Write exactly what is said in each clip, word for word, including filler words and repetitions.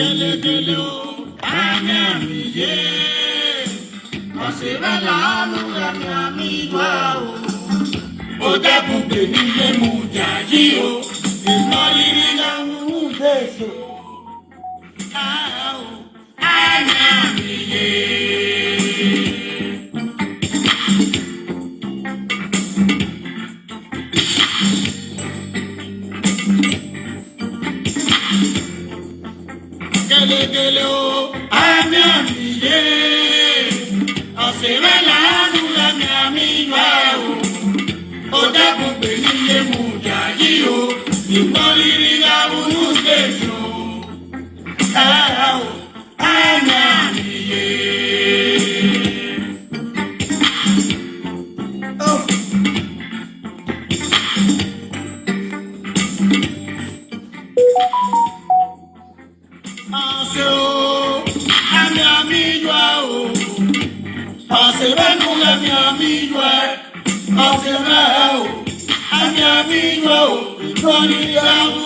Kelekele o, ami ami ye. Ọsibela anu ami ami wa o. Odebube nile mu jaji o. Imọriri la mu deso. Ah o, ami ami ye. Kelekele o, ami ami ye. Ọsibela anu ami ami wa o. Odebube nile mu jaji o. Imọriri la mu deso. Ah o, ami ami ye. Oh. Ase o, ami ami yua o. Ase benu ami ami yua. Ase bẹ o, ami ami yua o. Lórí awu,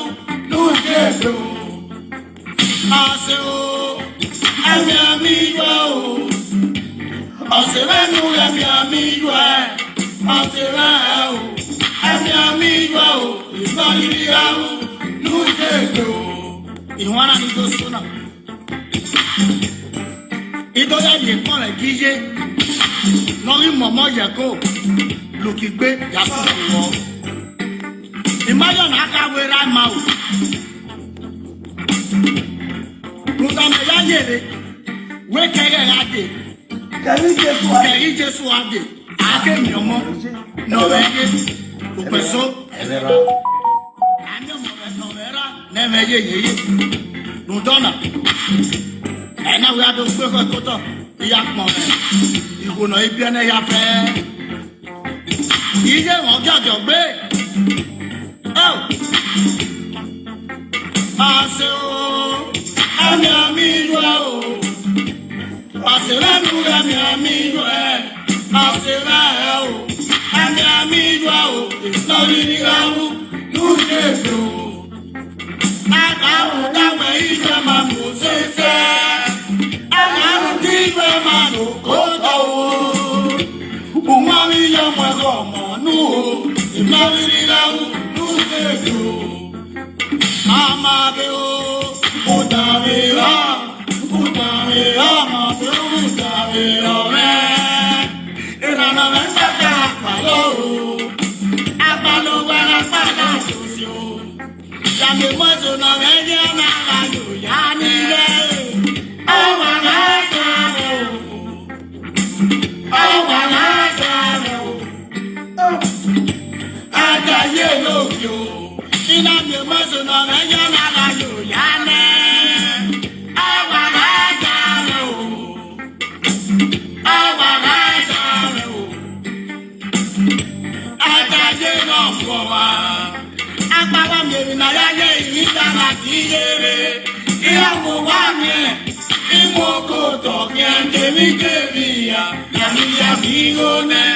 lóye do. Ase o, ami ami yua o. Ase benu ami ami yua. Ase bẹ o, ami ami yua o. Lórí awu, lóye do. Ihuana ni do suna. Ido ya ye kpɔn le giye. Nɔri mɔmɔ yako. Lukigbe ya sɔrɔ wɔ. Imayɔ na aka wera ma o. Nutame ya yere. We kɛrɛ ya de. Kɛri Jesu a. Kɛri Jesu a de. Ake miɔmɔ. Nɔvɛ ye. Ukpeso. Amiɔmɔ vɛ nɔvɛ ra. Nɛmɛ ye ye ye. Nudɔna. Ɛna wia do gbe kɔ kotɔ. Iya kpɔn mɛ. Igo nɔ ibi ɛnɛ ya fɛ. Iye wọn jọjọ gbé. Oh. Ase o, ami ami yua o. Ase lẹnu ami ami yua ẹ. Ase lẹ o, ami ami yua o. Lórí ni ra wú, lórí èso. Adamu dagbe igwe ma mo sese. Adamu di igwe ma no kodo o. Umami ya mwe go mo nu o. Imami ni la u nu se du. Ama be o. Uta be la. Uta be la ma be uta be la me. Ina na me sa ka pa lo. Apa lo wa na pa la so si o. Yàmi mọ́tò náà rẹ̀ jẹ́ máa ra yòóyá nílẹ̀. Ọmọ náà jà rẹ̀ o. Ọmọ náà jà rẹ̀ o. Àjàyè lòkè o. Iná mi mọ́tò náà rẹ̀ jẹ́ máa ra yòóyá ní. Ọmọ náà jà rẹ̀ o. Ọmọ náà jà rẹ̀ o. Adaye náà fọ wa. Agbára mi èmi náà yá yẹ ìrìndà láti yéré. Ìyá mo wá mi ẹ̀, ìmọ̀ kò tọ̀ kí ẹ tèmi tèmi yá. Yàmi yàmi yóò nẹ́.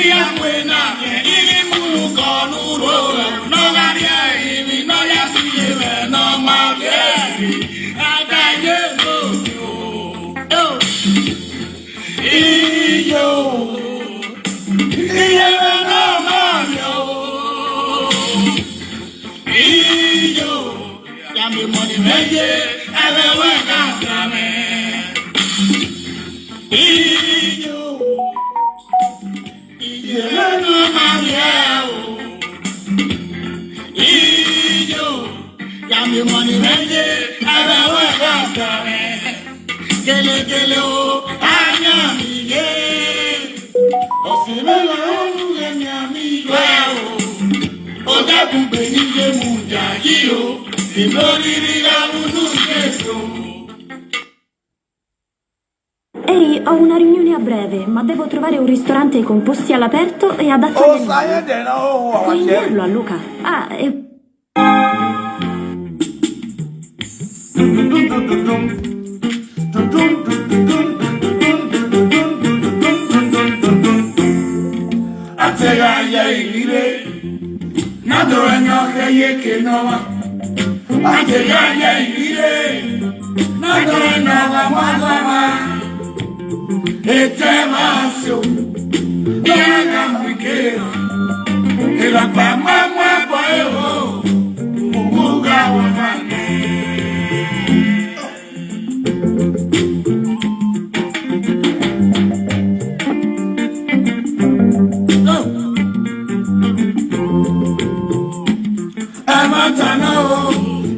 Ìyá mo náà yẹ ìrì múnú kọ́nú ró rẹ̀. Náà wá rí ẹ̀yìn mi náà yá sí yé rẹ̀ náà máa bẹ̀rẹ̀. Adaye lójú o. Iyo, iye na mami o. Iyo, ya mi moni meje, ebe we ka kame. Iyo, iye na mami o. Iyo, ya mi moni meje, ebe we ka kame. Kelekele o, anya mi ye. Osimela olu anya mi ye o. Odebube ni ye mu jaji o. Imoriri la unu ye so. Ehi, ho una riunione a breve, ma devo trovare un ristorante con posti all'aperto e adatto agli animali. Puoi inviarlo a Luca. Ah, e Atega ya irire, nado enyo ya yeke nowa. Atega ya irire. Nagana wa magama. Etemaso. Nagambikera. Ela pa mama kwa eho. Ubuga wa mane. Amatana o,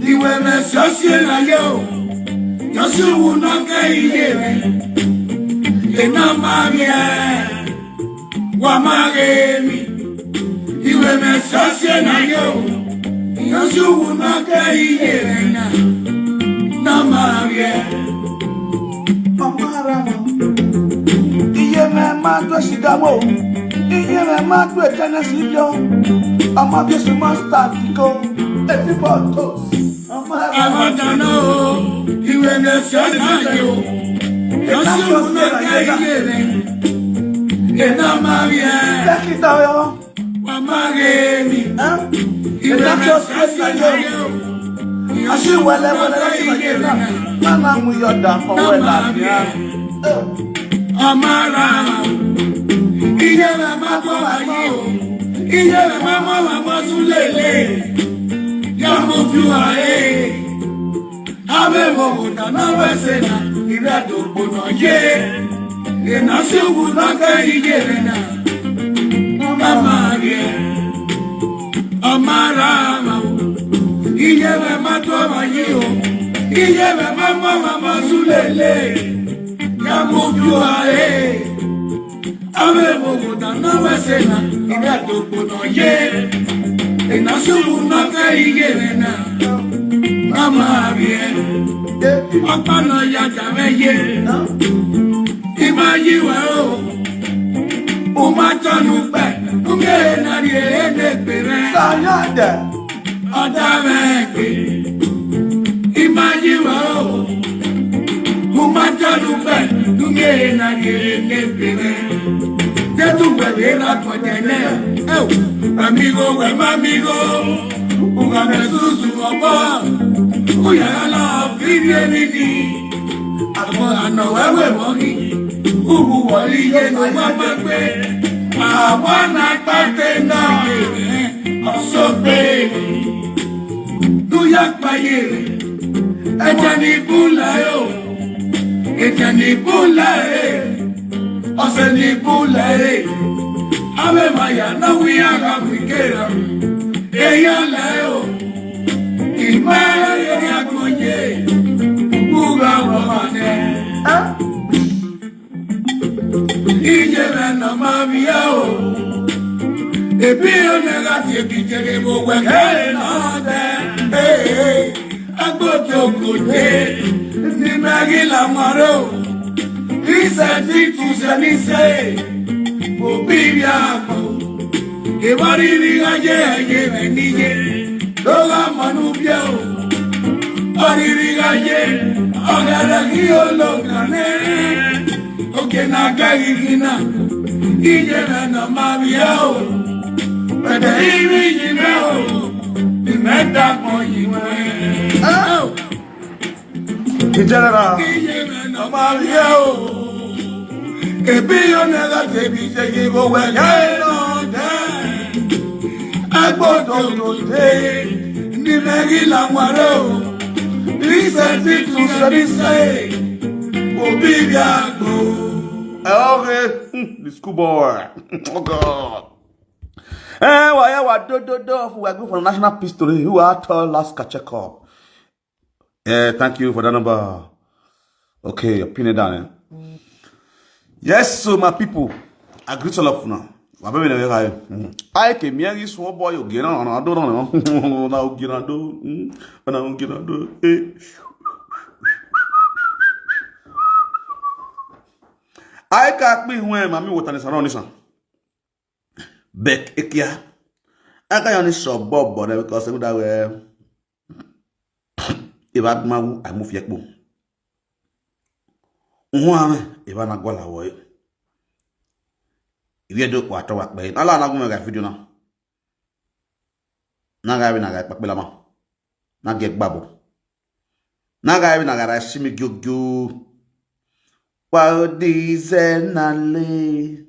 iwe me sosie na yo. Yosu wu no ke iye me. E na ma mi e. Wa ma ge mi. Iwe me sosie na yo. Yosu wu no ke iye me na. Na ma mi e. Ọmọ ara wọn. Iye mẹ máa tó ṣìdámọ́. Iye mẹ máa tó ìjẹ́nẹ́ sí yọ. Ọmọ bí oṣù máa ń start kó. Èsì bọ̀ tó. Ọmọ ara wọn. Àwọn dáná o, ìwé ni ṣe ṣáàyè o. Yọ̀sí òun náà ká iye rẹ̀. Iná máa rí ẹ. Dókítà ọyọ. Wà máa rí èmi. Ìwé ni ṣe ṣáàyè o. Aṣíwẹ̀lẹ̀ wẹ̀lẹ̀ láti ṣàyè náà. Má máa mú yọ̀dà fọwọ́ ẹ̀ láàbíà. Amara, iye la ma kọ ayi o, iye la ma mọ la mọ sun lele, ya mo fi wa e, abe mo mo da na we se na, ira do gbo na ye, e na se wu na ka iye re na, mama ye, amara ma o, iye la ma kọ ayi o, iye la ma mọ la mọ sun lele. Ya mo fi wa e. Abe mo go da na we se na. Ira do gbo na ye. E na su mu na ka iye re na. Mama bi e. Apa na ya ja me ye. Ima yi wa o. O ma tanu pe. Unge na ri e ne pe re. Sayade. Ọ̀dà mẹ́gbẹ́, ìmáyíwá o, mo máa jọ́dún pẹ̀, dúnmí èèyàn kiri ní ìpínlẹ̀. Jésù pẹ̀lú ìlàkọ̀jẹ̀ náà, ẹ ò, amigo, ẹ má migo, ògàmẹ̀ sùsù ọ̀pọ̀, ó yàrá lọ, fídíò mi ni, àwọn àna wẹ́wẹ́ wọ́n ní, òwú wọ̀lí yé ló wá máa gbé, àwọn náà pàtẹ́ náà, ọ̀sọ́ pé, ló yá payé, ẹ̀jẹ̀ ní búlẹ̀ o, ẹ̀jẹ̀ ní búlẹ̀, ọ̀sẹ̀ ní búlẹ̀, abẹ́ màyà náà wí ara mi kéra, èyí ọ̀lẹ́ o, ìmọ̀ ẹ̀rọ yẹn ni a kò yé, gbogbo àwọn ọmọ rẹ̀. Ije me na mabia o. Ebi o ne ga ti ebi jere mo we ke na de. Hey, hey. Agbo to ko de. Ni magi la maro. Ise ti tu se ni se. Obi bia ko. E bari ri ga ye ye me ni ye. Lo ga manu bia o. Bari ri ga ye. Ogara gi o lo kane. Oke na-agaghị gị na ije na na mabịa o. Weta iri ji na o. Imeta kpọ iwe. General. Ije na na mabịa o. Ebi yo na ga tebi je gi bo we ga no da. Agbo to to te. Ni me gi la nware o. Ise ti tu se ni se. Obi bia gbo. Okay. Hmm, the school boy. Oh God. Eh, wa ya wa do do do. We go for national peace today. Who are tall last catch up. Eh, thank you for that number. Okay, your pin it down. Eh? Yes, so my people, I greet all of you now. My baby, never high. I came here, this one boy, you get on, I don't know. Now get on do, now get on do. Eh. I can't be when my water is around this one. Bek ekia. Aka ya ni so bobo na because we da we. Iba ma wu amu fi ekpo. Nwa me iba na gola wo. Ibi do kwa to wa pe. Ala na gu me ga video na. Na ga bi na ga pa pe la ma. Na ge gbabo. Na ga na gara shimi gyugyu. Kwa dize na le.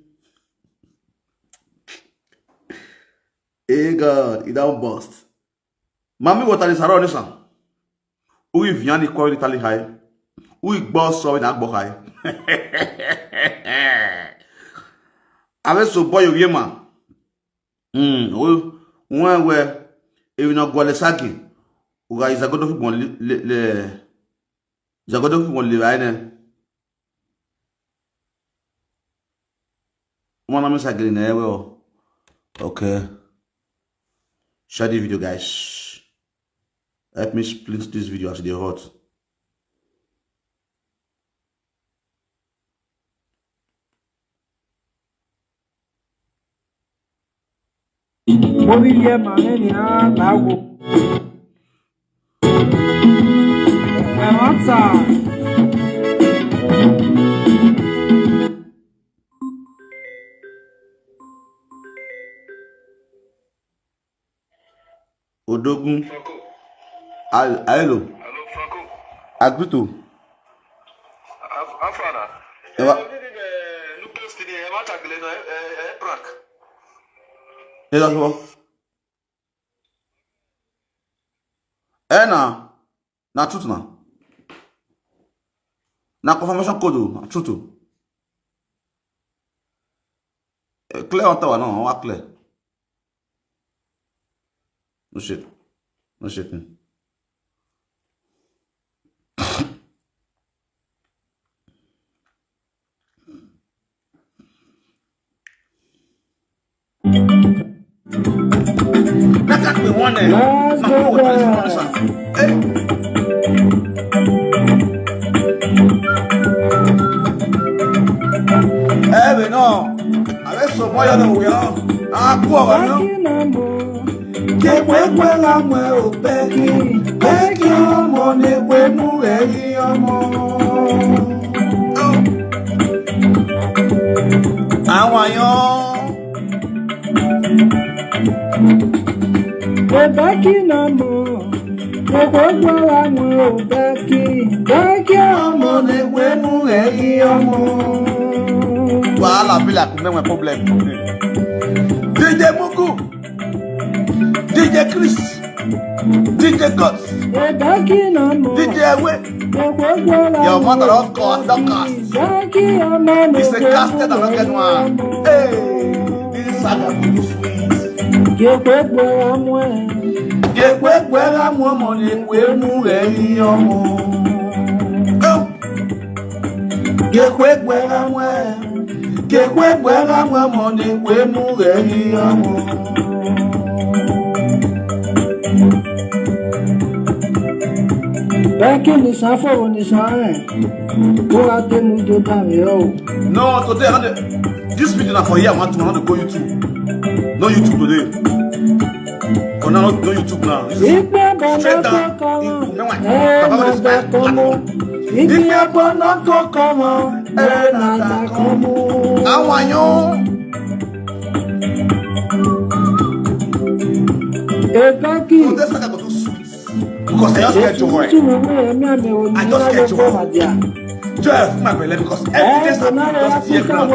Hey God, it don't bust. Mami water is around this one. Ui viani kwa ni tali hai. Ui boss so na bo hai. Ave so boy yema. Mm, o wen we e na gwa le sagi. Uga izagodo fi bon le le izagodo fi bon le vai ne. Uma na mi sagri ne we o. Okay. Share the video, guys. Help me split this video as they hot. Orí yẹ màá ní àgbà wò. Ẹ̀wọ̀n tà. Odogun. Al- Hello. Hello, Franco. Agruto. Af- Afana. Ẹ wá. Eh, ní, ní, eh, Lucas ti ní ẹ má tàgìlẹ̀ náà, ẹ, ẹ, ẹ prank. Ẹ lọ sọ. Ẹ na. Na truth na. Na confirmation code o, na truth o. Eh, clear on tower now, wa clear. No shit. No shit. Make I be one, eh. Let's go there. Eh, we no. Abe so boy no we no. Ah, go on, no. Kekwe kwela mwe o Becky, Becky ọmọ na-ekwe mụ ehi ọmọ. Awayo. Becky na mụ, kekwe kwela mwe o Becky, Becky ọmọ na-ekwe mụ ehi ọmọ. Wahala be like we problem. D J Mugu. D J Chris, D J Guts, D J Ewe. Your mother of course, don't cast. It's a casted and rugged one. Hey, this is saga to do sweet. Yekwe kwela mwe, yekwe kwela mwe, mo ni kwe mu eyi omo. Go. Kekwe gbera mwe, kekwe gbera mwe, mo ni kwe mu eyi omo. Becky ni safo ni sa eh. Ko ate mu do da mi o. No, today I no dey. This video na for here. I want to, I want to go YouTube. No YouTube today. Oh, no, no, no YouTube now. This is straight down. Baba, what is that? Ikpe bono kokomo, ere na takomo. Awayo. Ebaki. Today, Saga go too sweet. Because I just get joy. I just get joy. Joy of my belly because every day I just hear ground.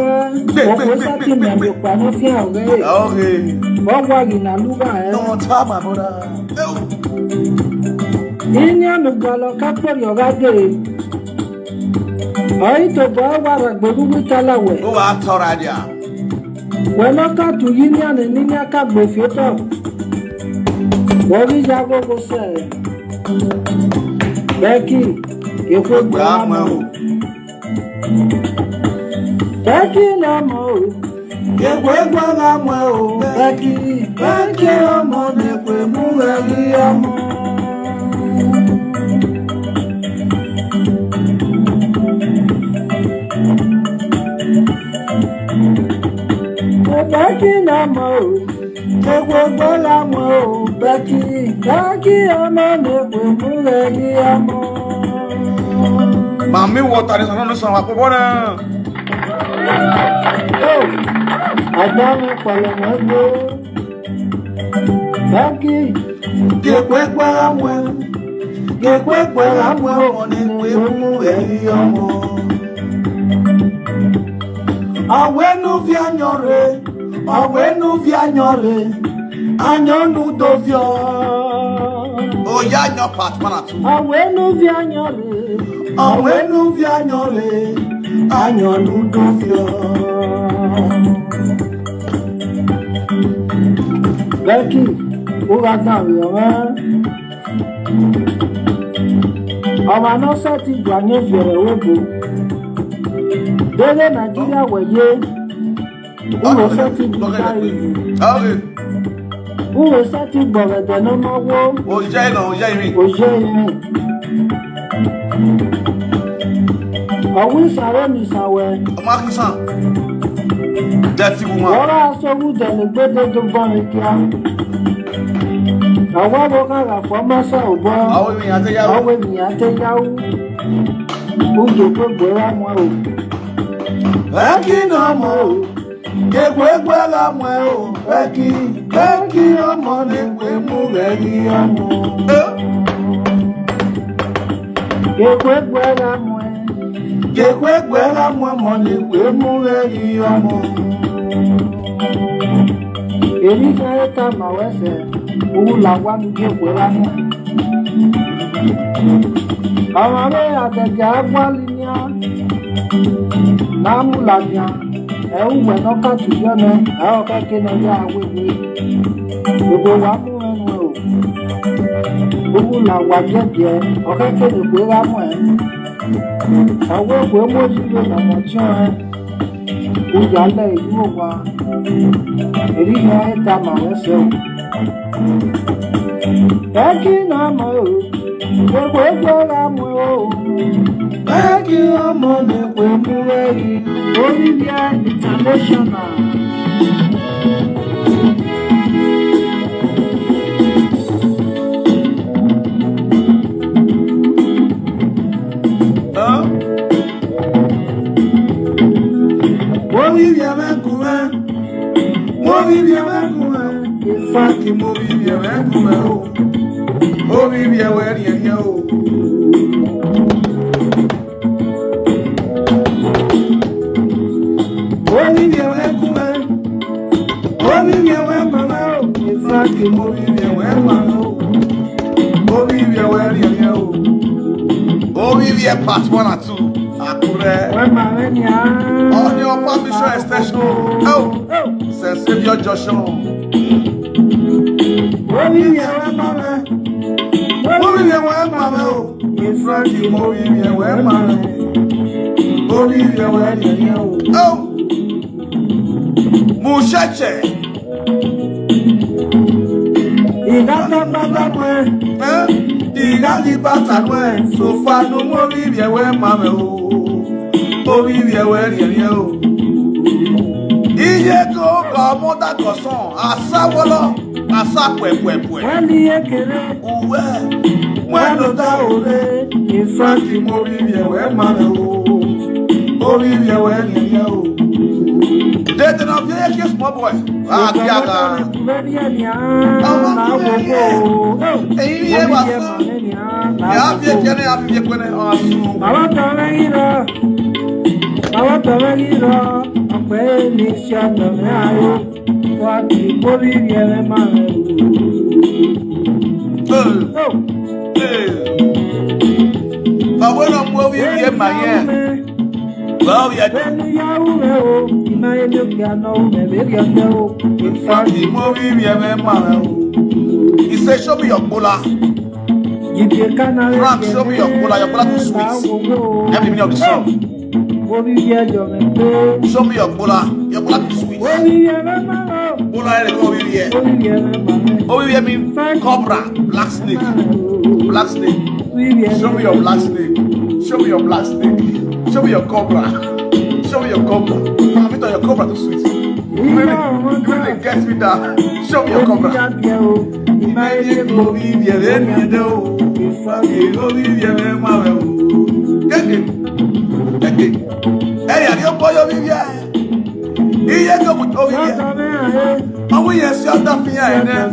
Big, big, big, big, big, big. Okay. No, tell my brother. Ini anu galo kapori ogade. Oi to bo wa ra gbogu tala we. Ó wá tọ́ra dia. Wena ka tu yini ane nini aka gbe fioto. Wori jago go se. Becky, ekwe gba mo. Becky na mo. Ekwe gba mo. Becky, Becky omo na-ekwe mu eyi omo. Becky na mo. Ekwe gbola mo, Becky, Becky omo na-ekwe mu eyi omo. Mami water is another song. Wa po bona. Oh, Adam palo mo. Becky, ekwe gbola mo. Kekwe kwela mwe mone kwe mu eri omo. Awenu vi anyore, awenu vi anyore, anyonu dovio. Oh, yeah, your part one and two. Awenu vi anyore, awenu vi anyore, anyonu dovio. Becky, who got down your man? Ọmọ náà sẹ́ẹ̀tì ìgbà yẹn bẹ̀rẹ̀ wébo. Délé Nàìjíríà wẹ̀yẹ. Wúwo sẹ́ẹ̀tì ìgbà yìí. Wúwo sẹ́ẹ̀tì gbọ̀rẹ̀dẹ̀ ló máa wó. Òjẹ́ ìnà, òjẹ́ ìrìn. Òjẹ́ ìrìn. Ọ̀wí ìsàrẹ́ mi ìsàwẹ̀. Ọmọ akínsàn. Dirty woman. Wọ́n rà aṣọ wúdẹ̀ lè gbé dé tó bọ́ mi kíá. Àwọn ọmọ kára fọ́ mọ́sá ò bọ́. Àwọn ènìyàn tẹ́ yáwó. Àwọn ènìyàn tẹ́ yáwó. Oúnjẹ tó gbé wá mọ́ o. Ẹ kí ni ọmọ o? Kekwe gbela mwe o, Becky, Becky ọmọ ni kwe mu rẹ ni ọmọ. Kekwe gbela mwe. Kekwe gbela mwe ọmọ ni kwe mu rẹ ni ọmọ. Èmi fẹ́ ká màá wẹ́sẹ̀, òun làwa mi kekwe gbela mwe. Ọmọ rẹ̀ àtẹ̀jẹ̀ á gbọ́ lìyàn. Náà mú làyàn. Ẹ ń wẹ̀ náà ká tù yọ náà. Ẹ ò ká ké náà yá àwọn ìwé. Gbogbo wa mú ẹnu ẹ o. Gbogbo là wà jẹ́jẹ́. Ọ̀ká ké lè pé rá mọ̀ ẹ́. Àwọn ìwé mú ojú ló nà mọ̀ tí wọ́n. Oyè alẹ́ ìlú òwa. Èyí ni wọ́n ń ta màá wẹ́sẹ̀ o. Ẹ kí náà mọ̀ o. Gbogbo ego ra mọ̀ o. Ẹ kí náà mọ̀ ní pé mú ẹ̀rí. Olivia International. Huh? Olivia Mẹ́kúnmẹ́. Mo vivi ewe kume. In fact, mo vivi ewe kume o. Mo vivi ewe rienye o. Mo vivi ewe kume. Mo vivi ewe mama o. In fact, mo vivi ewe mama o. Mo vivi ewe rienye o. Mo vivi e part one and two. Akure. Wema wenya. On your permission extension. Oh, Saint Saviour Joshua. Omi ye wema me. Omi ye wema me o. Ifrati mo omi ye wema me. Omi ye wema me o. Oh. Musheche. Ìdájọ́ bàbá mọ́ ẹ. Ìdájí bàtà mọ́ ẹ. Sòfà ló mú orí rẹ̀ wẹ́ máa rẹ̀ o. Orí rẹ̀ wẹ́ rẹ̀ rẹ̀ o. Iye kò kọ́ mọ́tà kọ̀sán. Àsáwọ́lọ́. Àsá pẹ̀pẹ̀pẹ̀. Wọ́n ní ekele. Uwe. Wọ́n ló dá òre. Ìfáàkì mú orí rẹ̀ wẹ́ máa rẹ̀ o. Orí rẹ̀ wẹ́ rẹ̀ rẹ̀ o. Dèdè náà fi eke small boy. Ah, Kiara. Èyí ni ẹ wá sọ. Ẹ á fi eke ní àfi fi eke ní ọ̀sùn. Bàbá tọ̀rẹ́ yìí lọ. Bàbá tọ̀rẹ́ yìí lọ. Ọ̀pẹ ní iṣẹ́ ọ̀dọ̀ mi ayé. Wá kí bórí yẹn máa rẹ̀ wò. Hey. Hey. Bàbá náà mú orí yẹn mà yẹn. Well, yeah. He said, "Show me your bola." Frank, show me your bola. Your bola too sweet. That's the meaning of the song. Show me your bola. Your bola too sweet. Bola, I call over here. Over here mean cobra, black snake. Black snake. Show me your black snake. Show me your black snake. Show me your cobra. Show me your cobra. Fit on your cobra too sweet. You really, you really get me down. Show me your cobra. Ìmọ̀lẹ́ kò rí ibi ẹ̀rẹ́ mi dé o. Ìfọ̀kì ló rí ibi ẹ̀rẹ́ máa rẹ̀ o. Kéèké. Kéèké. Ẹ̀yà ni ó bọ́ yóò rí ibi ẹ̀. Iye kò mú tó rí ibi ẹ̀. Ọwọ́ yẹn sí ọ̀dà fi hàn ẹ̀ náà.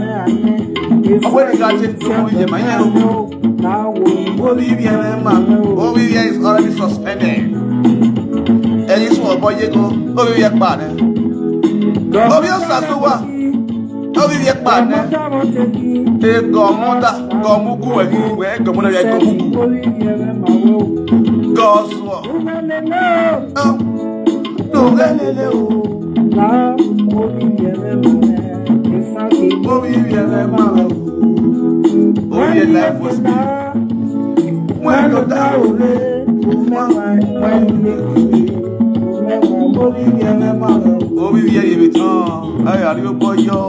Obi Yere is already suspended. Ẹyin sún ọ̀bọ yégo, Obi Yere pa ni. Obi Osazuwa, Obi Yere pa ni. Ego mọta, gomuku wẹ, wẹ gomuku wẹ gomuku. Gosuo. Oh, no, lele o. Obi Yere ma o. Obi Yere life was me. When you die, Obi Yere ma o. Obi Yere, you be turn. Hey, are you boy yo?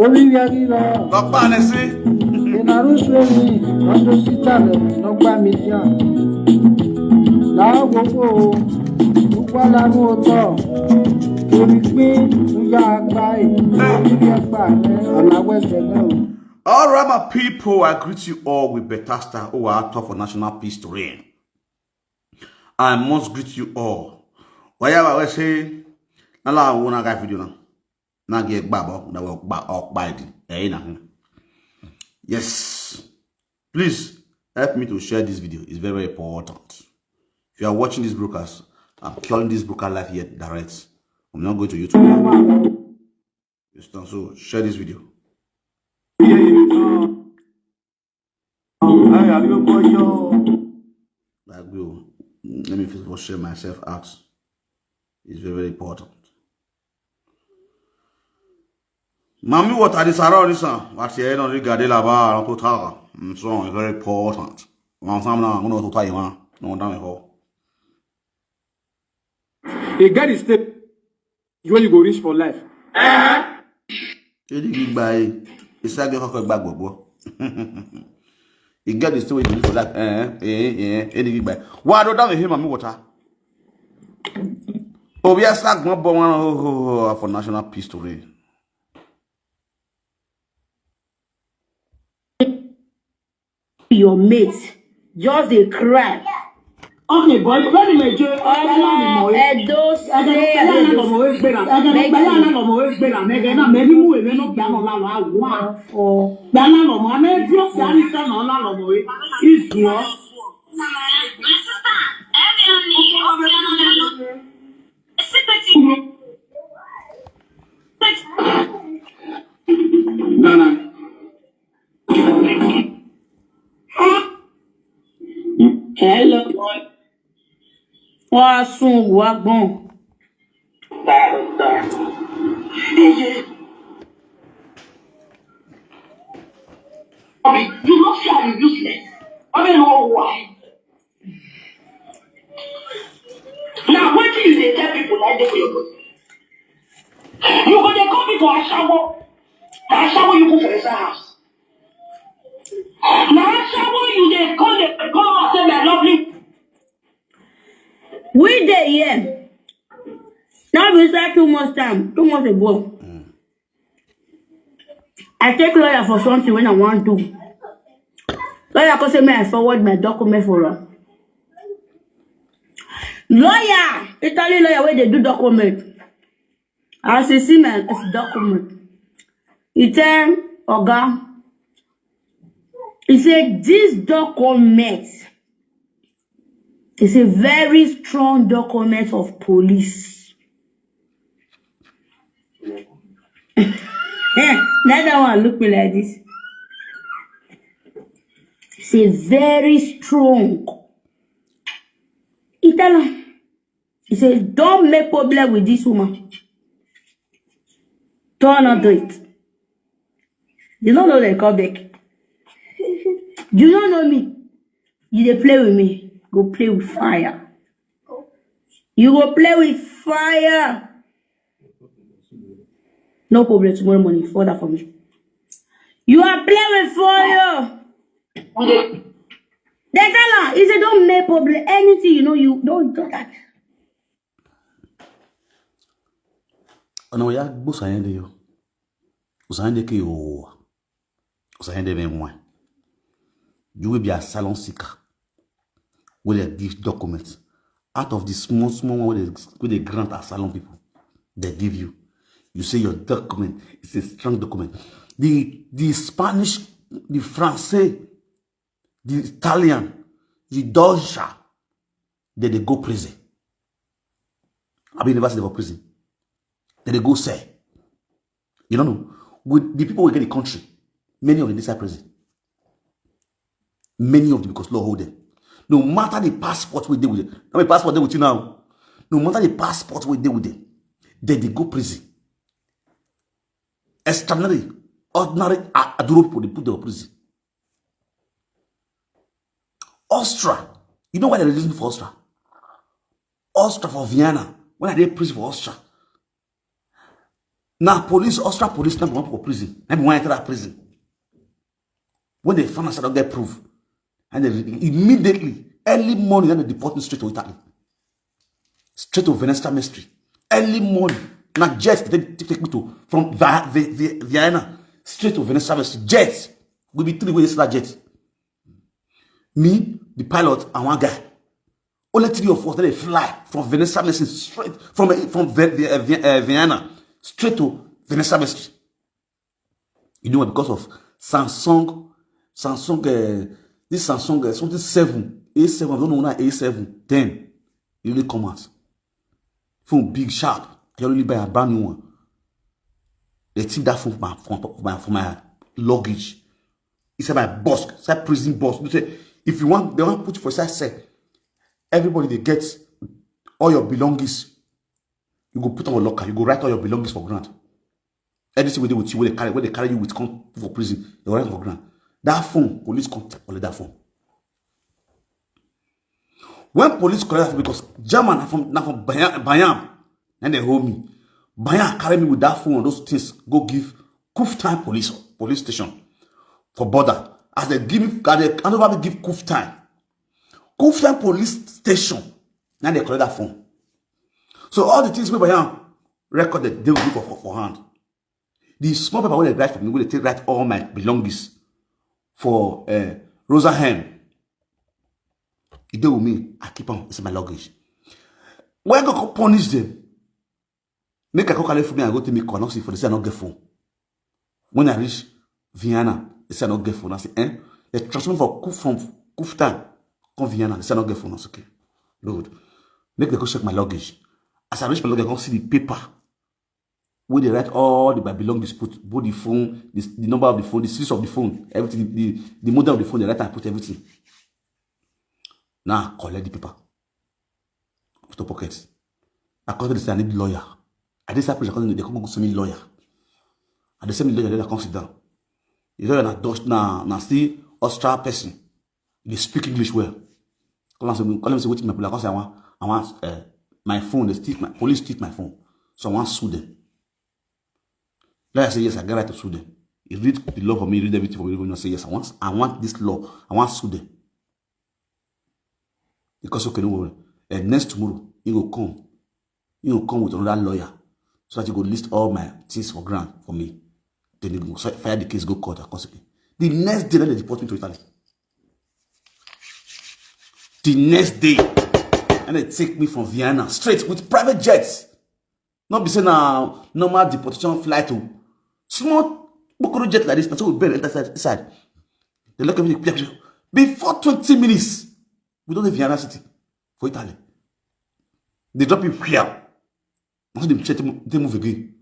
Obi Yere lọ. Bàbá ni sí. Ìnàrú sórí ọdún sítàlẹ̀ lọ́gbà mídíà. Láwòwò púpọ̀ lárú ọtọ̀. Orí pé ń yá apá ẹ̀. Orí ẹ̀pà rẹ̀ ọ̀nà wẹ̀sẹ̀ náà o. All right, my people, I greet you all with better style. Oh, I talk for national peace to reign. I must greet you all. Why I say, nala wona guy video now. Na get babo, na wo ba ok by the. Eh, na. Yes. Please help me to share this video. It's very, very important. If you are watching this broadcast, I'm calling this broadcast live here direct. I'm not going to YouTube now. Just so share this video. Gbàgbé o. Let me first of all share myself out. It's very, very important. Mami, what are these around this one? What's your head on the Gadela bar? Tó tà. Mm, so it's very important. Wọn sábà náà wọn tó tà yìí wọn ní wọn dáhùn ẹ̀kọ́. E get the step wey you go reach for life. Edi gbigba e, isage koko gba gbogbo. E get the step wey you go reach for life. Eh, eh, eh, edi gbigba e. Wa do down him and me water. Obi asagbon bo wan ho, ho, ho, for national peace to reign. Your mate just dey cry. Okay, boy, when you may do, ọmọ Edo State. Nana. Hello. Wọ́n á sún wá gbọ́n. You know say you useless. I don't know why. Now, wetin you dey tell people like dey for your body? You go dey call me for ashawo. Na ashawo you put for inside house. Na ashawo you dey call dey call us say my lovely. We dey here. Now we start too much time, too much ago. I take lawyer for something when I want to. Lawyer come say me I forward my document for her. Lawyer, Italy lawyer where they do document. As you see my document, he tell Oga, he said this document is a very strong document of police. Let that one look me like this. It's a very strong. He tell her, he said, don't make problem with this woman. Don't not do it. You don't know they come back. You don't know me. You dey play with me. Go play with fire. You go play with fire. No problem. Tomorrow morning, order for me. You are playing with fire. They tell her, he said, don't make problem. Anything you know, you don't do that. Ọ̀nà wo ya gbósàn yẹn dé yọ? Òsàn yẹn dé kí o wà. Òsàn yẹn dé bẹ́ẹ̀ wọ́n. You will be asylum seeker. Will they give documents? Out of the small, small one where they, where they grant asylum people, they give you. You say your document is a strong document. The the Spanish, the Francais, the Italian, the Dutch, they dey go prison. I be never see them for prison. They dey go sell. You don't know. With the people we get the country, many of them inside prison. Many of them because law hold them. No matter the passport we dey with them. I mean, passport dey with you now. No matter the passport we dey with them, they dey go prison. Extraordinary, ordinary a- aduro people dey put them for prison. Austria. You know why they release me for Austria? Austria for Vienna. When I dey prison for Austria, now police, Austria police, now one for prison. Now one enter that prison. When they found out I don't get proof, and they re- immediately, early morning, then they deport me straight to Italy, straight to Venezia Mestre. Early morning, now jet they take, take me to from Vi- Vi- Vi- Vienna straight to Venezia Mestre. Jet, we be three ways that jet. Me, the pilot, and one guy. Only three of us that they fly from Venezia Mestre straight from from Vi- Vi- uh, Vi- uh, Vienna straight to Venezia Mestre. You know what? Because of Samsung, Samsung, uh, this Samsung uh, something seven, A seven. I don't know when A seven. Then it really come out. Phone big sharp. I only buy a brand new one. They thief that phone for my, for my, for my, for my luggage. It's my boss, it's a prison boss. They say, if you want, they want to put you for side cell. Everybody they get all your belongings. You go put on your locker. You go write all your belongings for ground. Anything we do with you, where they carry, where they carry you with, come put for prison. They write for ground. That phone, police come take all of that phone. When police collect that phone, because German na from na from Bayern, Bayern, and they hold me. Bayern carry me with that phone and those things. Go give Kufstein police police station for border. As they give me, as they hand over me give Kufstein. Kufstein police station. Now they collect that phone. So all the things we Bayern recorded, they will give for, for, for hand. The small paper wey dem write for me, wey dem take write all my belongings for uh, Rosenheim, e dey with me. I keep am inside my luggage. When God come punish them, make I come carry phone, me I go take me call, I no see for the say I no get phone. When I reach Vienna, they say I no get phone. I say, eh? They transfer me for Kuf- from Kufstein, come Vienna. They say I no get phone. I say, okay, Lord, make they go check my luggage. As I reach my luggage, I come see the paper where they write all the my belongings, put both the phone, the, the number of the phone, the series of the phone, everything, the, the model of the phone, they write and put everything. Now I collect the paper, put the pocket. I come to the say I need lawyer. I dey say I come, they come go send me lawyer. I dey send me lawyer, then I come sit down. The lawyer na Dutch, na na still Austria person. They speak English well. Call am say, call am say wetin my police. I come say I want, I want uh, my phone. They steal my police steal my phone, so I want sue them. Lawyer say yes, I get right to sue them. He read the law for me, read everything for me. He say yes, I want, I want this law. I want sue them because okay, no worry. And next tomorrow he go come. He go come with another lawyer so that he go list all my things for ground for me. Then he go file the case, go court, and consequently. The next day, then they deport me to Italy. The next day, and they take me from Vienna straight with private jets. Not be say na normal deportation flight o. Small kpokoro jet like this, na so we bend enter inside. Inside. They lock everything. Before twenty minutes, we don dey Vienna city for Italy. They drop me here. Na so dem check, they move again.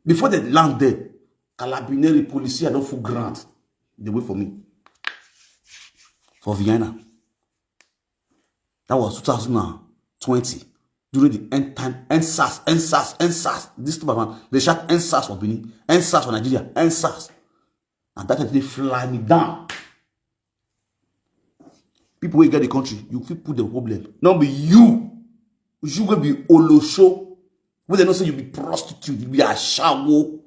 Before they land there, Carabinieri police don full ground. They wait for me for Vienna. That was two thousand and twenty, during the end time, end sars, end sars, end sars. This two man, they shout end sars for Benin, end sars for Nigeria, end sars. And that time they fly me down. People wey get the country, you fit put the problem. No be you. You go be olosho. Wey dem know say you be prostitute, you be ashawo.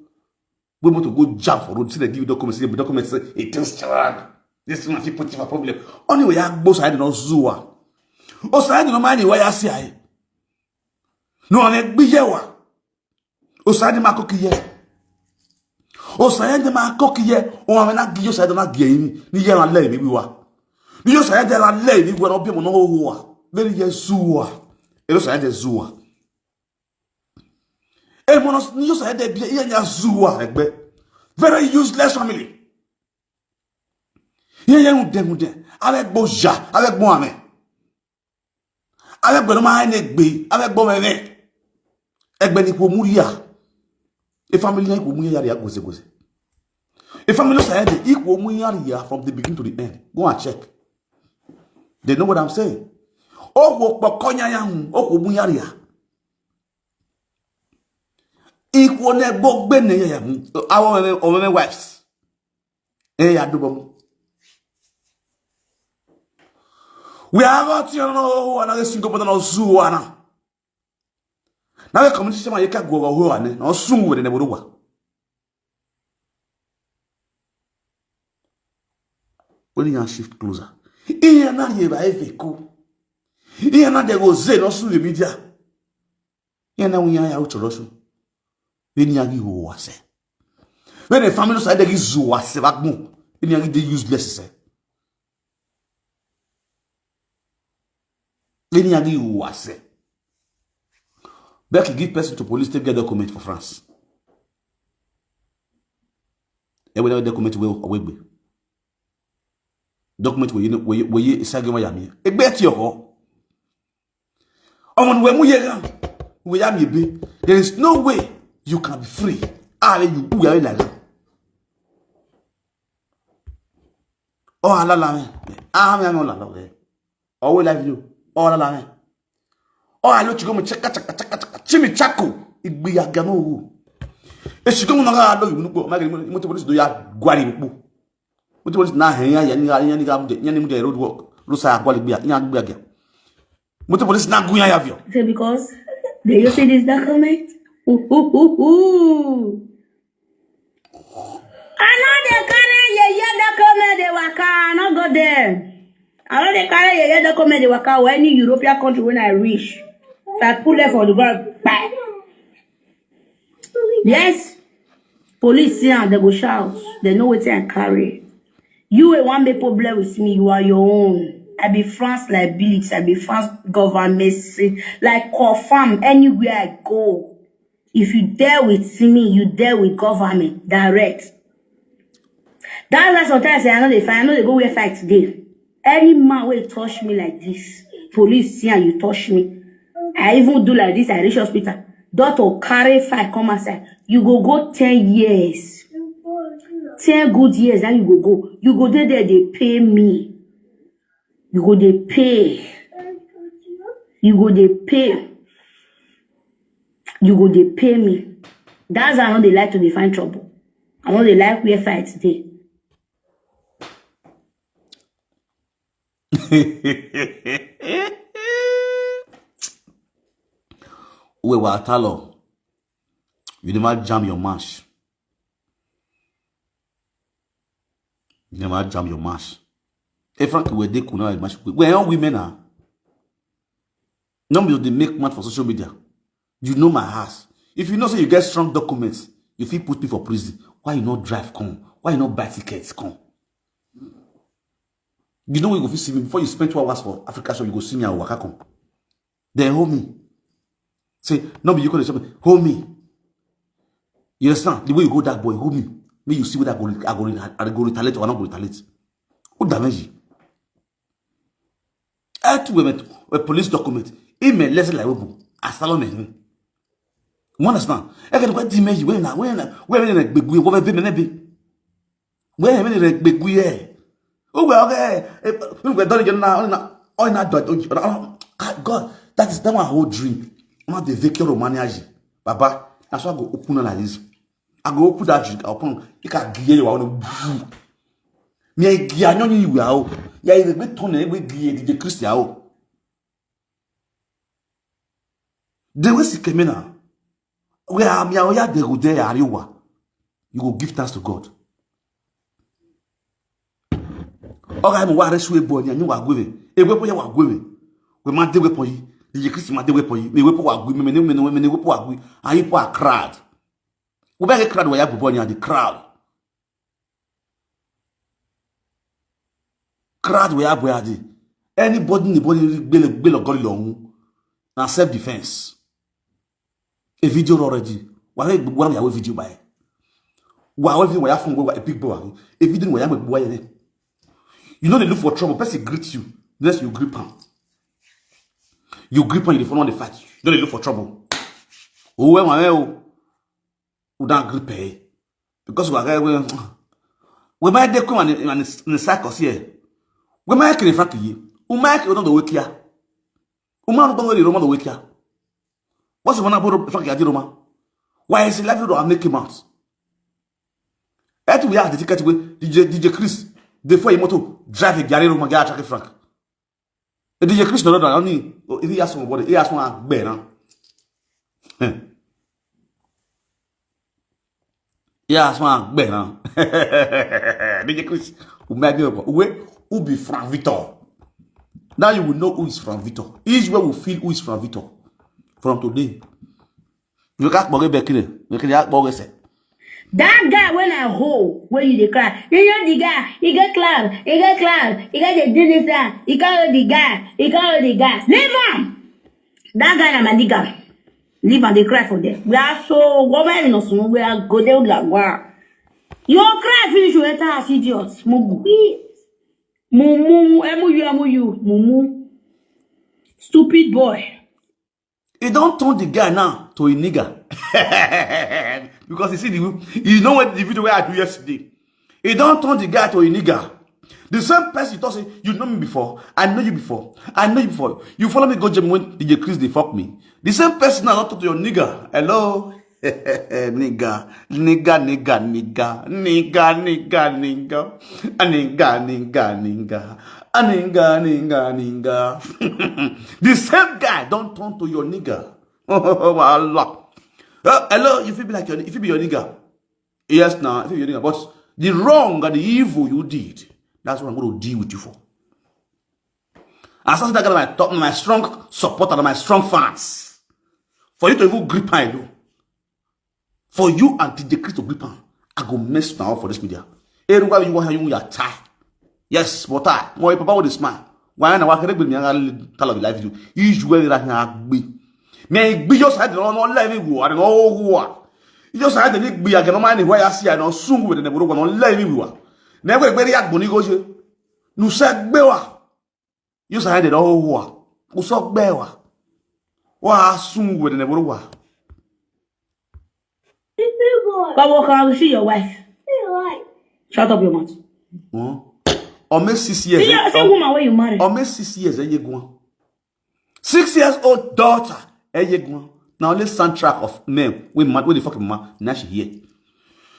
Wey motor go jam for road, say they give you document, say the document say it is strong. This one fit put you for problem. Only way you go side no zuwa. O side no mind why you see I. No, ne gbiyewa. O side ma kokiye. O side ma kokiye. O ma na giyo side na giye ni. Ni ye na le mi wa. Ni yo side la le mi wa no bi mo no wa. Very ye zuwa. E lo side zuwa. E mo no ni yo side bi ye nya zuwa egbe. Very useless family. Ye ye unde unde. Ave gbo ya, ave gbo ame. Ave gbo no ma ne gbe, ave gbo meme. Egbe ni ko mu ya. A family ni ko mu ya ya gose gose. A family side equal mu ya from the beginning to the end. Go and check. They know what I'm saying. O ko po konya ya hu, o ko mu ya. Equal ne gbo gbe ne ya hu. Our women wives. Eh, ya do bom. We are got you know, another single but no su ana. Now the community system you can go over who are no su we ne bodo wa. When you shift closer, iya na ye ba efeko. Iya na de go ze no su the media. Iya na we ya ya ucho rosu. When you gi ho wa se. When the family side gi zu wa se ba gbo. When you gi the useless se. When you gi wa se. Back give person to police take get document for France. E we document we we gbe. Document we you know we we isage wa ya mi. Egbe ti oko. Ọmọ ni we mu ye gan. We ya mi be. There is no way you can be free. Ah, you who are like that. Oh, ala la me. Ah, me amo la lo. Oh, we live you. Oh, ala la me. Oh, alo chigo mo chaka chaka chaka chaka. Chimi chako. Igbi ya gamo wu. E chigo mo na ga lo yu nupo. Ma ga mo te police do ya gwari nupo. Mo te police na he ya ya ni ga ya ni ga mu de ya ni mu de road work. Lo sa gwari gbi ya ya gbi ya. Mo te police na gu ya ya vio. Say because they you see this document? Ooh, ooh, ooh, ooh. I no dey carry yeye document dey waka. I no go there. I no dey carry yeye document dey waka or any European country when I reach. If I pull left for the ground, bye. Yes. Police see am, they go shout. They know wetin I carry. You wey wan make problem with me, you are your own. I be France liability, I be France government, like, confirm anywhere I go. If you dare with me, you dare with government direct. That's why sometimes I no dey fight, I no dey go where fight dey. Any man wey touch me like this, police see am, you touch me. I even do like this, I reach hospital. Doctor carry file come outside. You go go ten years. Ten good years, then you go go. You go dey there, dey pay me. You go dey pay. You go dey pay. You go dey pay me. That's why I no dey like to dey find trouble. I no dey like where fight dey. We wa talo. You never jam your mash. You never jam your mash. Hey, Frank, we dey kuna mash. We are all women now. No be dey make mad for social media. You know my house. If you know say you get strong documents, you fit put me for prison. Why you not drive come? Why you not buy tickets come? You know we go fit see me before you spend two hours for Africa show. You go see me and waka come. Then hold me. Say no be you call yourself. Hold me. You understand the way you go that boy? Hold me. Make you see whether I go I go I go retaliate or I no go retaliate. Who damage you? Etu we met we police document. Ime lese la webu. Asalo me. You understand? E kan kwa di meji we na we na we na gbegbe wo be me na be. We me na gbegbe e. O we okay. O we don je na na o na do. God, that is that one whole dream. Not the vacant Romania. Baba, that's why I go open like this. I go open that drink. I open. You can give you one. Me I give you you are. Yeah, you be turn it. We give the Christian. The way she came in, we are me. Oh yeah, they go there. Are you? You go give thanks to God. Oga mi wa resu ebo ni anyi wa gwe. Ewe po ya wa gwe. We ma de we po yi. Ni Christ ma de we po yi. Me we po wa gwe. Me me me me we po wa gwe. Ayi po a crowd. We be crowd we ya bubo ni the crowd. Crowd we ya bubo adi. Anybody, anybody gbele gbele gori lo. Na self defense. A video already. Why why we video by? Wa we video wa ya fun we wa a big boy wa. A video wa ya me boy ne. You know they look for trouble. Person greet you. Next you grip am. You grip am, you dey follow the fight. You know they look for trouble. Oh, we wa o. We don't grip eh. Because we are we we might dey come and and and circus here. We might kill Frank ye. We might kill the wake here. We might don't go the Roma the wake here. What's the one about Frank Yadi Roma? Why is he like to make him out? That we have the ticket with D J D J Chris. Before he motor drive a Gary Roma get attack Frank. The D J Chris no no no. If he has one body, he has one bad now. He has one bad now. D J Chris, who made me up? Who who be Frank Victor? Now you will know who is Frank Victor. Each way will feel who is Frank Victor from today. You can't forget Bekele. Bekele, I forget say. That guy when I hold, when you dey cry, you know the guy, he get clown, he get clown, he get the do this thing, he can't hold the guy, he can't hold the guy. Leave him. That guy na my nigga. Leave am dey cry for there. We are so woman no so we are go there like wow. You cry finish you enter as idiot. Mugu. Mumu, M U, M U, mumu. Stupid boy. He don't turn the guy now to a nigga. Because you see the you know what the video where I do yesterday. He don't turn the guy to a nigga. The same person you talk say, you know me before, I know you before, I know you before. You follow me, go gym when D J Chris they fuck me. The same person now not talk to your nigga. Hello? Nigga, nigga, nigga, nigga, nigga, nigga, nigga, a nigga, nigga, nigga, a nigga, nigga, nigga. The same guy don't turn to your nigga. Wahala. Uh, hello, you feel be like your, if you be your nigga. Yes, now, if you be your nigga, but the wrong and the evil you did, that's what I'm going to deal with you for. As I said, that guy, my top, my strong supporter, my strong fans. For you to even grip I do. For you and D J Chris to grip am, I go mess now for this media. Everywhere you want you your tie. Yes, but I more papa with a smile. Why na wa kere gbe mi ara tell of life you. Issue where that na gbe. Me gbe your side no no live go and no go. You just had the big be again no man where I see I no sung with the bro no live go. Never gbe ya gboni go je. Nu se gbe wa. You say they don't wa. Ku so gbe wa. Wa sung with the bro wa. But what can I see your wife? Shut up your mouth. Huh? Or make six years. See, eh, see or, woman where you marry. Or make six years, eh, you go. Six years old daughter, eh, you go. Now let's soundtrack of men. We mad, we the fucking man. Now she here.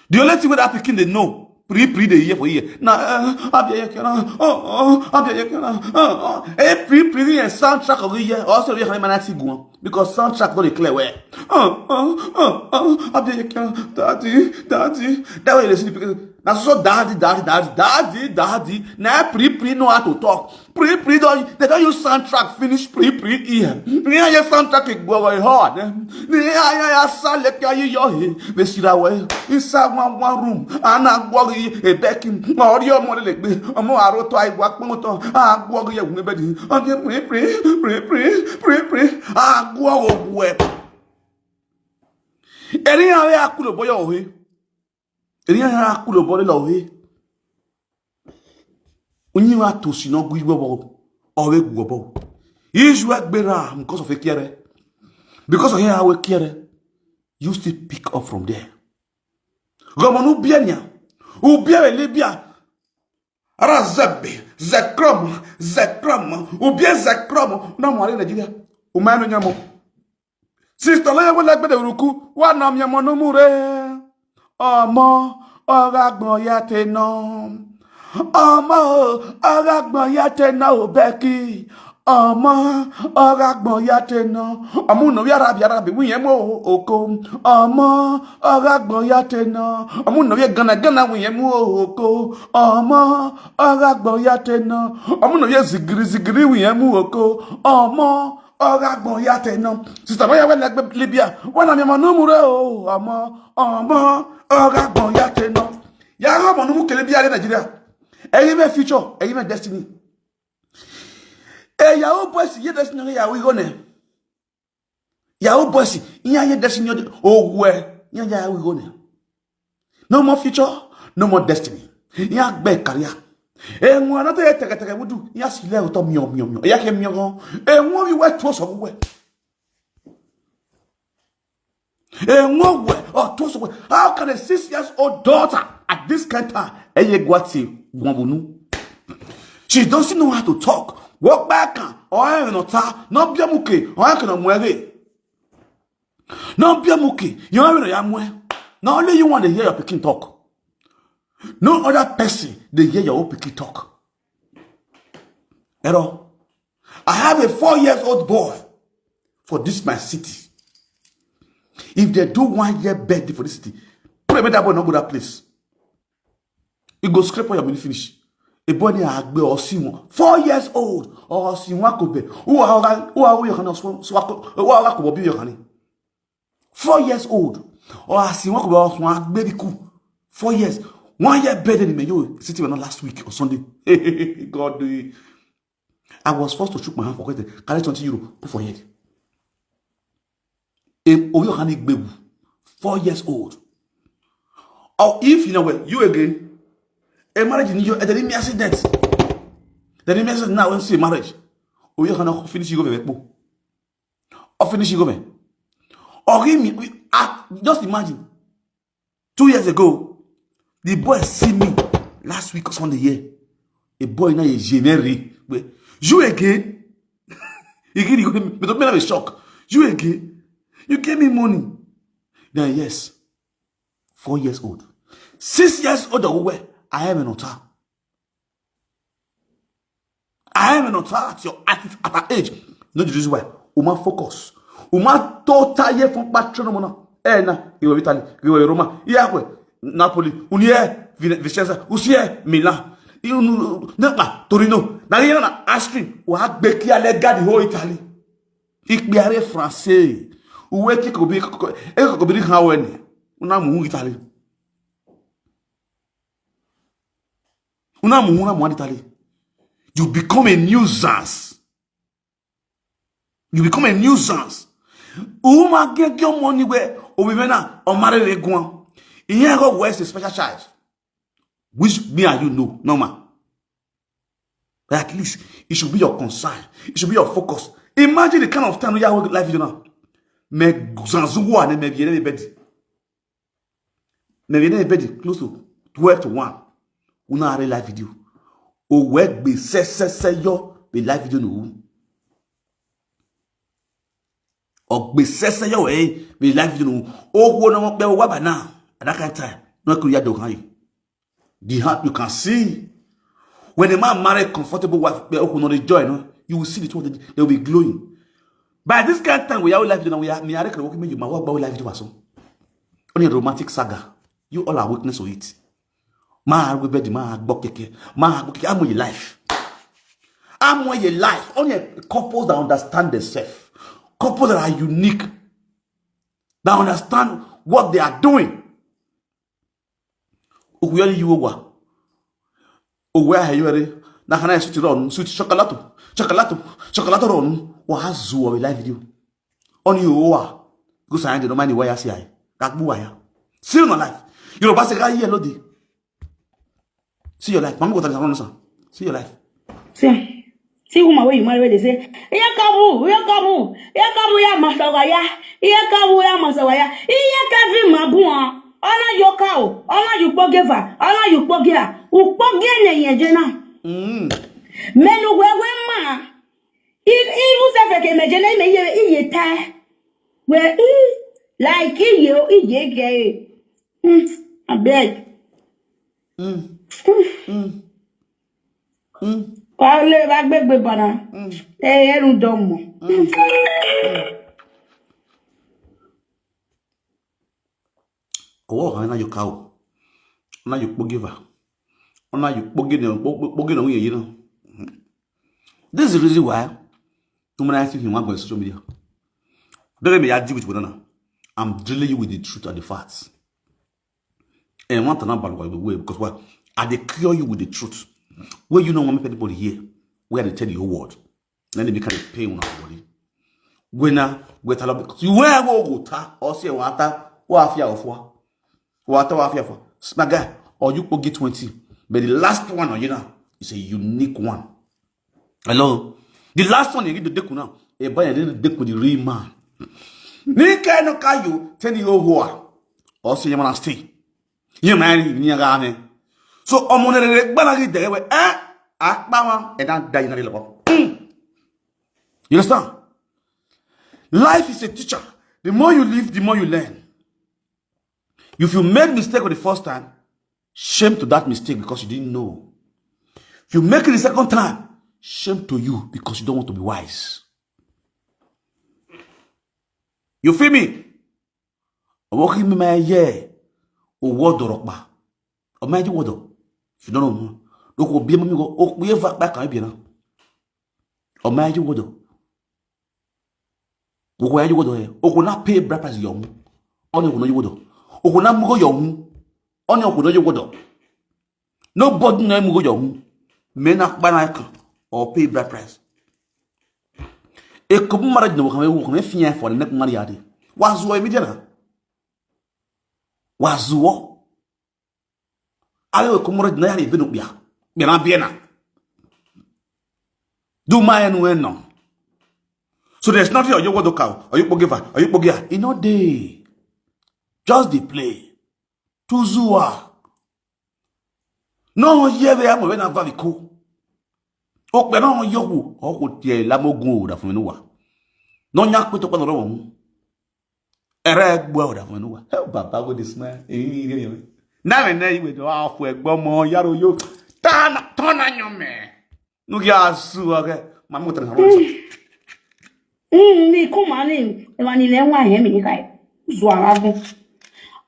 The only thing with that picking they know. Pre pre the year for year. Now, uh, abia yekena. Oh, oh, abia yekena. Oh, oh. Eh, pre pre the soundtrack of the year. Also, we have a go. Because soundtrack don't clear where. Uh, uh, uh, uh, I'll be your girl, daddy, daddy. That way they see the people. Now so daddy, daddy, daddy, daddy, daddy. Now pre pre know how to talk. Pre pre don't they don't use soundtrack finish pre pre here. Yeah, your soundtrack is go hard. Yeah, yeah, yeah, sound like you your head. They see that way. Inside one one room. And I go a begging. Or your mother like me. I'm more out of I walk motor. I go a bed. I'm pre pre pre pre pre pre. I go away. Eri ya we akulo boyo ohe. Eri ya akulo boyo la ohe. Unyi wa to si no gwi bobo. Owe gwi bobo. Issue agbera because of ekere. Because of here we kere. You still pick up from there. Gomonu bianya. Ubia we Libya. Ara zebe, zekrom, zekrom, ubie zekrom. Na mwari Nigeria. Umano nyamo. Sister, lawyer will like the ruku. Wa na mi mo no mure. Omo, oga gbon ya te no. Omo, oga gbon ya te no, Becky. Omo, oga gbon ya te no. Omo no ya rabi rabi wi yemo oko. Omo, oga gbon ya te no. Omo no ya gana gana wi yemo oko. Omo, oga gbon ya te no. Omo no ya zigiri zigiri wi yemo oko. Omo, oga gbon ya te no. Sister, why you like Libya? When I'm your manumure o, omo, omo, oga gbon ya te no. Ya go manumukele Libya Nigeria. Eyi me future, eyi me destiny. E ya o boys ye destiny ya we go ne. Ya o boys, ya ye destiny o we. Ya ya we go ne. No more future, no more destiny. Ya gbe career. Enwe anata ya teke teke wudu. Ya sile uto mio mio mio. Ya ke mio. Enwe wi we tuo so we. Enwe we o tuo so we. How can a six years old daughter at this kind time? Eye gwati wonbunu. She doesn't know how to talk. Walk back and or no ta. No bia muke. Or can mwere. No bia muke. You are ya mwe. Now only you want to hear your picking talk. No other person they hear your own picking talk. Error. I have a four years old boy for this my city. If they do one year birthday for this city, pray make that boy not go that place. You go scrape all your money finish. A boy near Agbe or Siwon, four years old, or Siwon Kobe. Who are who are who are who are who are who are Four years old. Or as you want to be medical. Four years. One year better than me. You city were not last week or Sunday. God do it. I was forced to shook my hand for question. Carry twenty euro, put for head. Em, Oyo Hani Gbewu, four years old. Or if you know what, you again, a marriage in your, and then me accident. Then me accident now when see marriage. Oyo Hani finish you go back. Or finish you go back. Or give me, we, ah, just imagine. Two years ago, the boy see me last week or Sunday here. A boy now is Jeneri. Wait, you again? He give me, but me have a shock. You again? You gave me money. Then yes, four years old, six years old. Where I am an otter. I am an otter at your at, at her age. No, the reason why. Uma focus. Uma total year from patron. Eh na, you were Italy, you were Roma. Yeah, Napoli, Unie, Vicenza, Usie, Milan. You know, Torino. Now you know, Astri, who had Becky Allega the whole Italy. Ikpiare Francais. Uwe kiko bi kiko bi hawen. Una mu Italy. Una mu una mu Italy. You become a nuisance. You become a nuisance. Uma get your money where Obivena or Mare Reguan. He go where's a special child. Which me and you know, normal. But at least it should be your concern. It should be your focus. Imagine the kind of time you have life you now. Me zanzuwa ne me biere bed. Me biere bed close to twelve to one. Una are live video. O we gbe se se se yo be live video no. O gbe se se yo we be live video no. O wo no mo pe wa ba na. At that kind of time. No kuru ya do kan yi. The heart you can see. When a man marry a comfortable wife, they open on the joy, no? You will see the two of them, they will be glowing. By this kind of time, we are life, you know, we are me are working you my work about life to us. Only a romantic saga. You all are witness to it. Ma go bed, ma go keke, ma go keke, I'm your life. I'm your life. Only couples that understand themselves, couples that are unique, that understand what they are doing. Ukuyari yuwa. Uwe ahe yuwere. Na kana sweet run, sweet chocolate. Chocolate, chocolate run. Wa hazu wa live video. Oni uwa. Go sign the no money waya si ai. Kakbu waya. See you no life. Yoruba se ka yellow day. See your life. Mami go tell you something. See your life. See, see woman wey you marry wey dey say, "Iye kabu, iye kabu, iye kabu ya masawaya, iye kabu ya masawaya, iye kavi mabuan." Ona yoka o, ona you kpoge va, ona you kpoge a, ukpoge ne yejena. Mm. Menu wewe ma. I, i use feke mejena ime iye, iye ta. We, i, like iye, iye ge. Mm, abeg. Mm. Mm. Mm. Wale ba gbegbe bana. Mm. Eh, eru domo. Mm. Mm. Owo kan na yo ka o. Na yo kpoge va. Na yo kpoge ne, kpoge ne ye na. This is the reason why no man I think you want go on social media. Don't let me argue with banana. I'm drilling you with the truth and the facts. And one time about the way because what? I dey cure you with the truth. Where you know want anybody here, where they tell you what? Then they become a pain on our body. When I wait a lot because you wear go go ta or say wata wa afia ofwa. Wata wa afia ofwa. Smaga, or you go get twenty. But the last one on you now is a unique one. Hello? The last one you need to take now. A boy you need to take with the real man. Nika no kayo, ten year old hoa. Also, you man stay. You man, you need a. So, I'm on the back of the way. Eh? Akpama, and I die in a little. You understand? Life is a teacher. The more you live, the more you learn. If you make mistake for the first time, shame to that mistake because you didn't know. If you make it the second time, shame to you because you don't want to be wise. You feel me? Owo ki mi ma ye. Owo dorokpa. O ma ji wodo. If you don't know, look, o bi mi go, o ye va pa kan bi na. O ma ji wodo. O ko ya ji wodo e. O ko na pay bride price yo. Oni ko no ji wodo. O ko na mugo yo. Oni ko no ji wodo. Nobody no mugo yo. Me na pa na kan. O pay bride price. E ko bu marriage no kan we wo kan fi en for the next marriage. Wa zuo e mi jana. Wa zuo. Ale we ko marriage na ya ni binu bia. Bia na bia na. Do my end when no. So there's nothing or you go do cow, or you go give her, or you go give her. E no dey. Just dey play. Tuzua. No ye ve amo ve na va vi ko. O pe no yo ku, o ku tie la mo gun o da fun mi nu wa. No nya pe to pa no ro mu. Ere gbo o da fun mi nu wa. He baba go dey smile. Eh, eh, eh. Na me na iwe do a fu egbo mo yaro yo. Ta na, ta na nyo me. Nu ki asu age. Ma mo tan ro. Mm, mi kuma ni, e wa ni le wa he mi ni kai. Zu ara gun.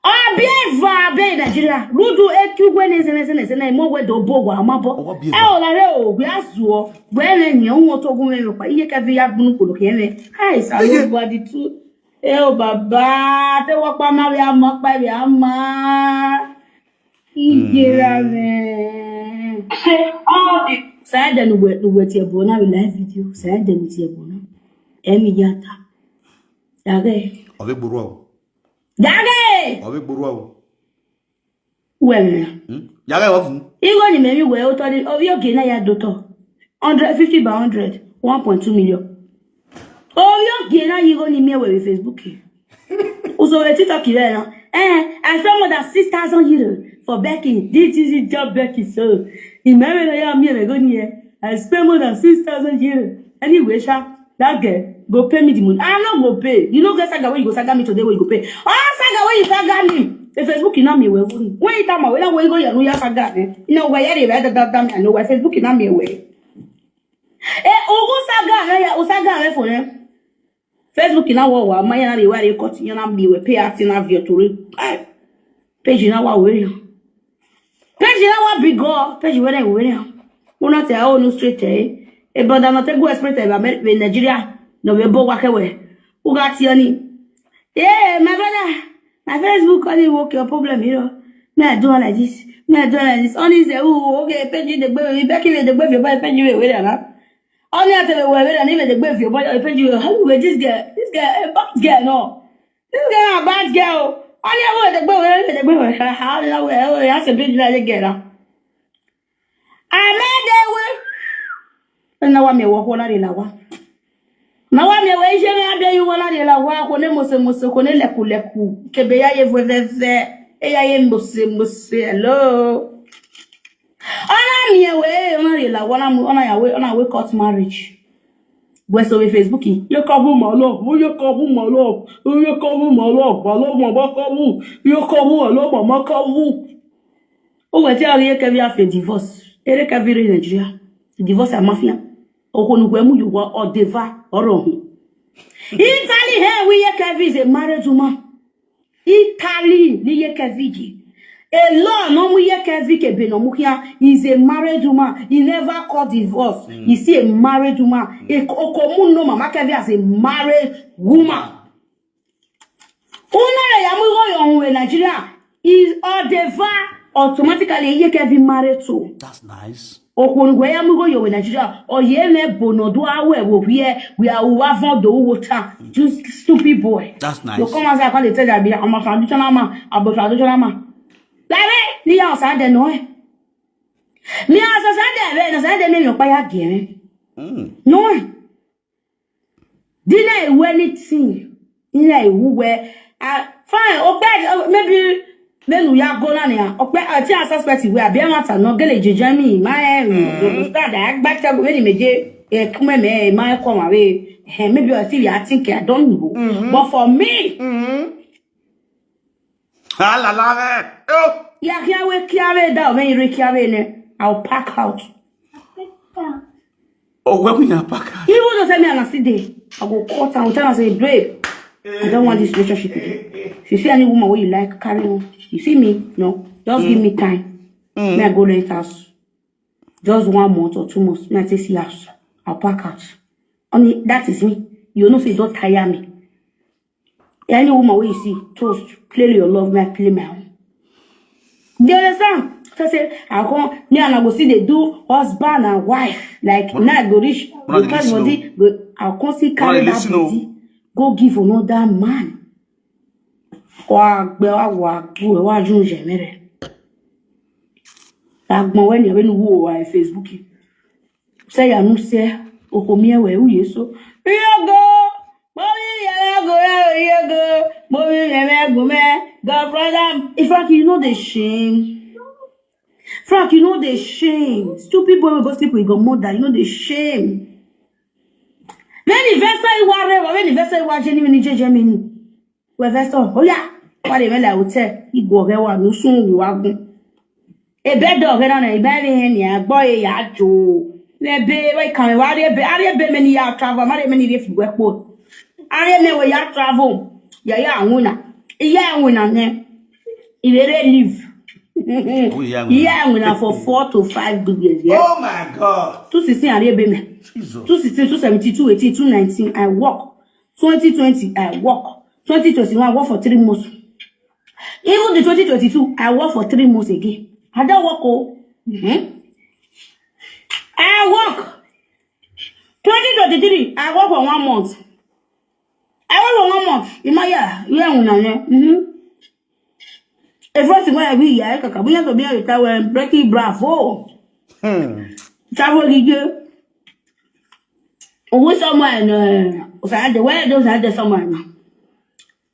Abi eva be Nigeria. Rudu e tu gwe ne zene zene zene mo gwe do bo wa ma bo. Owo bi eva. E o la re o, gwe azu o. Gwe ne ni o to gun me pa. Iye ka vi ya gbunu kolo ke me. Hi, sa lo body too. E o baba, te wo pa ma we a mo pa we a ma. Ijera me. All the Sa de nu we, nu we ti e bo na we live video. Sa de nu ti e bo na. Emi yata. Dage. Ove gburu o. Dage! Ove gburu o. Uwe me. Hmm? Dage wo fun. Igo ni me mi we o to di, ovi oge na ya do to. Hundred fifty by hundred, one point two million. Ovi oge na igo ni me we Facebook. Uso we TikTok re na. Eh, I spend more than six thousand euro for Becky. This is the job Becky so. Imere na ya mi re go ni e. I spend more than six thousand euro. Anyway, sha, that girl go pay me the money. I no go pay. You no get saga wey you go saga me today wey you go pay. All saga wey you saga me, the Facebook you know me well. When you tell me, when you go, you know, you saga me. You know, where you dey, that, that, that, I know where Facebook you know me well. Eh, ogo saga, eh, ya, o saga, eh, for them. Facebook na wo wa, ma ya na be wa re cut, ya na be we pay ati na view to re. Ai. Page na wa we. Page na wa big go, page we na we na. Una te o no straight eh. E brother no te go express e ba me we Nigeria. No we bo wa ke we. U ga ti ani. Yeah, my brother. My Facebook only work your problem, you know. Me I do am like this. Me I do am like this. Only say, oh, okay, page the boy, we back in the boy, you buy page we we na. Only I tell you we we na, even the boy, you buy page we. How we this girl? This girl, a bad girl, no. This girl a bad girl. Only I want the boy, we the boy, how we, how we, that's a big like girl. Amede we. Na wa me wo ho na re la wa. Na wa me we je me abe yu wo na re la wa, ko ne mose mose, ko ne leku leku. Ke be ya ye vwe veve. E ya ye mose mose. Hello. Ona mi e we, ona re la wa na mu, ona ya we, ona we court marriage. We so we Facebook. Ye ka bu ma lo, ye ka bu ma lo, ye ka bu ma lo, ba lo ma ba ka bu, ye ka bu lo ma ma ka bu. O we ti a ri e ke vi a fe divorce. Ere ke vi re Nigeria. Divorce a mafia. O ko nu we mu yu wa o deva oro hu. Italy he we ye ke vi is a married woman. Italy ni ye ke vi ji. A law no mu ye ke vi ke be no mu here is a married woman. He never called divorce. He see a married woman. E ko, o ko mu no mama ke vi as a married woman. Una ya mu go yo we Nigeria is odeva automatically ye ke vi married to. That's nice. Okun we ya mu go yo we Nigeria. O ye me bono do awe wo here. We are wa von do wo ta. Just stupid boy. That's nice. You come as I call it that be I'm a traditional man, I'm a traditional man. Labe, ni ya osa de no eh. Mi ya osa de be, no sa de mi mi pa ya ge eh. No eh. Dina e anything. Ina e wu we. Ah, fine. Okay, maybe menu ya go na ya. Okay, I think I suspect we abi matter no gele jeje mi. My eh, understand. I back tell when me je e come me my come away. Eh, maybe I still ya think I don't know. But for me, Ah la la, eh. Oh. Ya kia we kia we da, when you kia we ne, I'll pack out. Oh, where we na pack? He will just tell me and I sit there. I go call town, tell her say, babe, I don't want this relationship again. If you see any woman where you like, carry on. You see me? No. Just give me time. May I go rent house. Just one month or two months. May I take see house. I'll pack out. Only that is me. You know, say don't tire me. Any woman wey you see, toast, play your love, make I play my own. Do you understand? So say, I come, me and I go see they do husband and wife. Like, now I go reach, Una dey because listen o. Body, go, I come see carry dey that listen o. Body, go give another man. Wa gbe wa wa gbe wa jun je mere. Agbon we ni we nu wo wa Facebook. Say ya nu say, oko mi ewe u yeso. Yogo, mommy ya go ya yogo, mommy ya me go me. God brother, in fact, you know the shame. Frank, you know the shame. Stupid boy will go sleep with your mother. You know the shame. When investor you are, when investor you are genuinely Germany. Wevestor, oh yeah. What the hell I would say? Igbo ge wa nusun wagun. Ebe do ge na na ibe re ni agbo e ya jo. Ebe we kan wa re be, are be me ni ya travel, ma re me ni re fi we po. Are me we ya travel. Ya ya wuna. Iya wuna ne. Ire re live. Oh, yeah, Yeah, wuna for four to five good years. Yeah. Oh my God. Two sixteen are be me. Jesus. Two sixteen, two seventeen, two eighteen, two nineteen, I work. Twenty twenty, I work. Twenty twenty-one, I work for three months. Even the twenty twenty-two, I work for three months again. I don't work. Oh. Mm-hmm. I work. Twenty twenty-three, I work for one month. I work for one month. In my year, yeah, una, yeah. Mm-hmm. A first thing when I be here, I can be here to be a retire when breaking bravo. Hmm. Travel again. We somewhere in uh, Osade, where those are there somewhere now.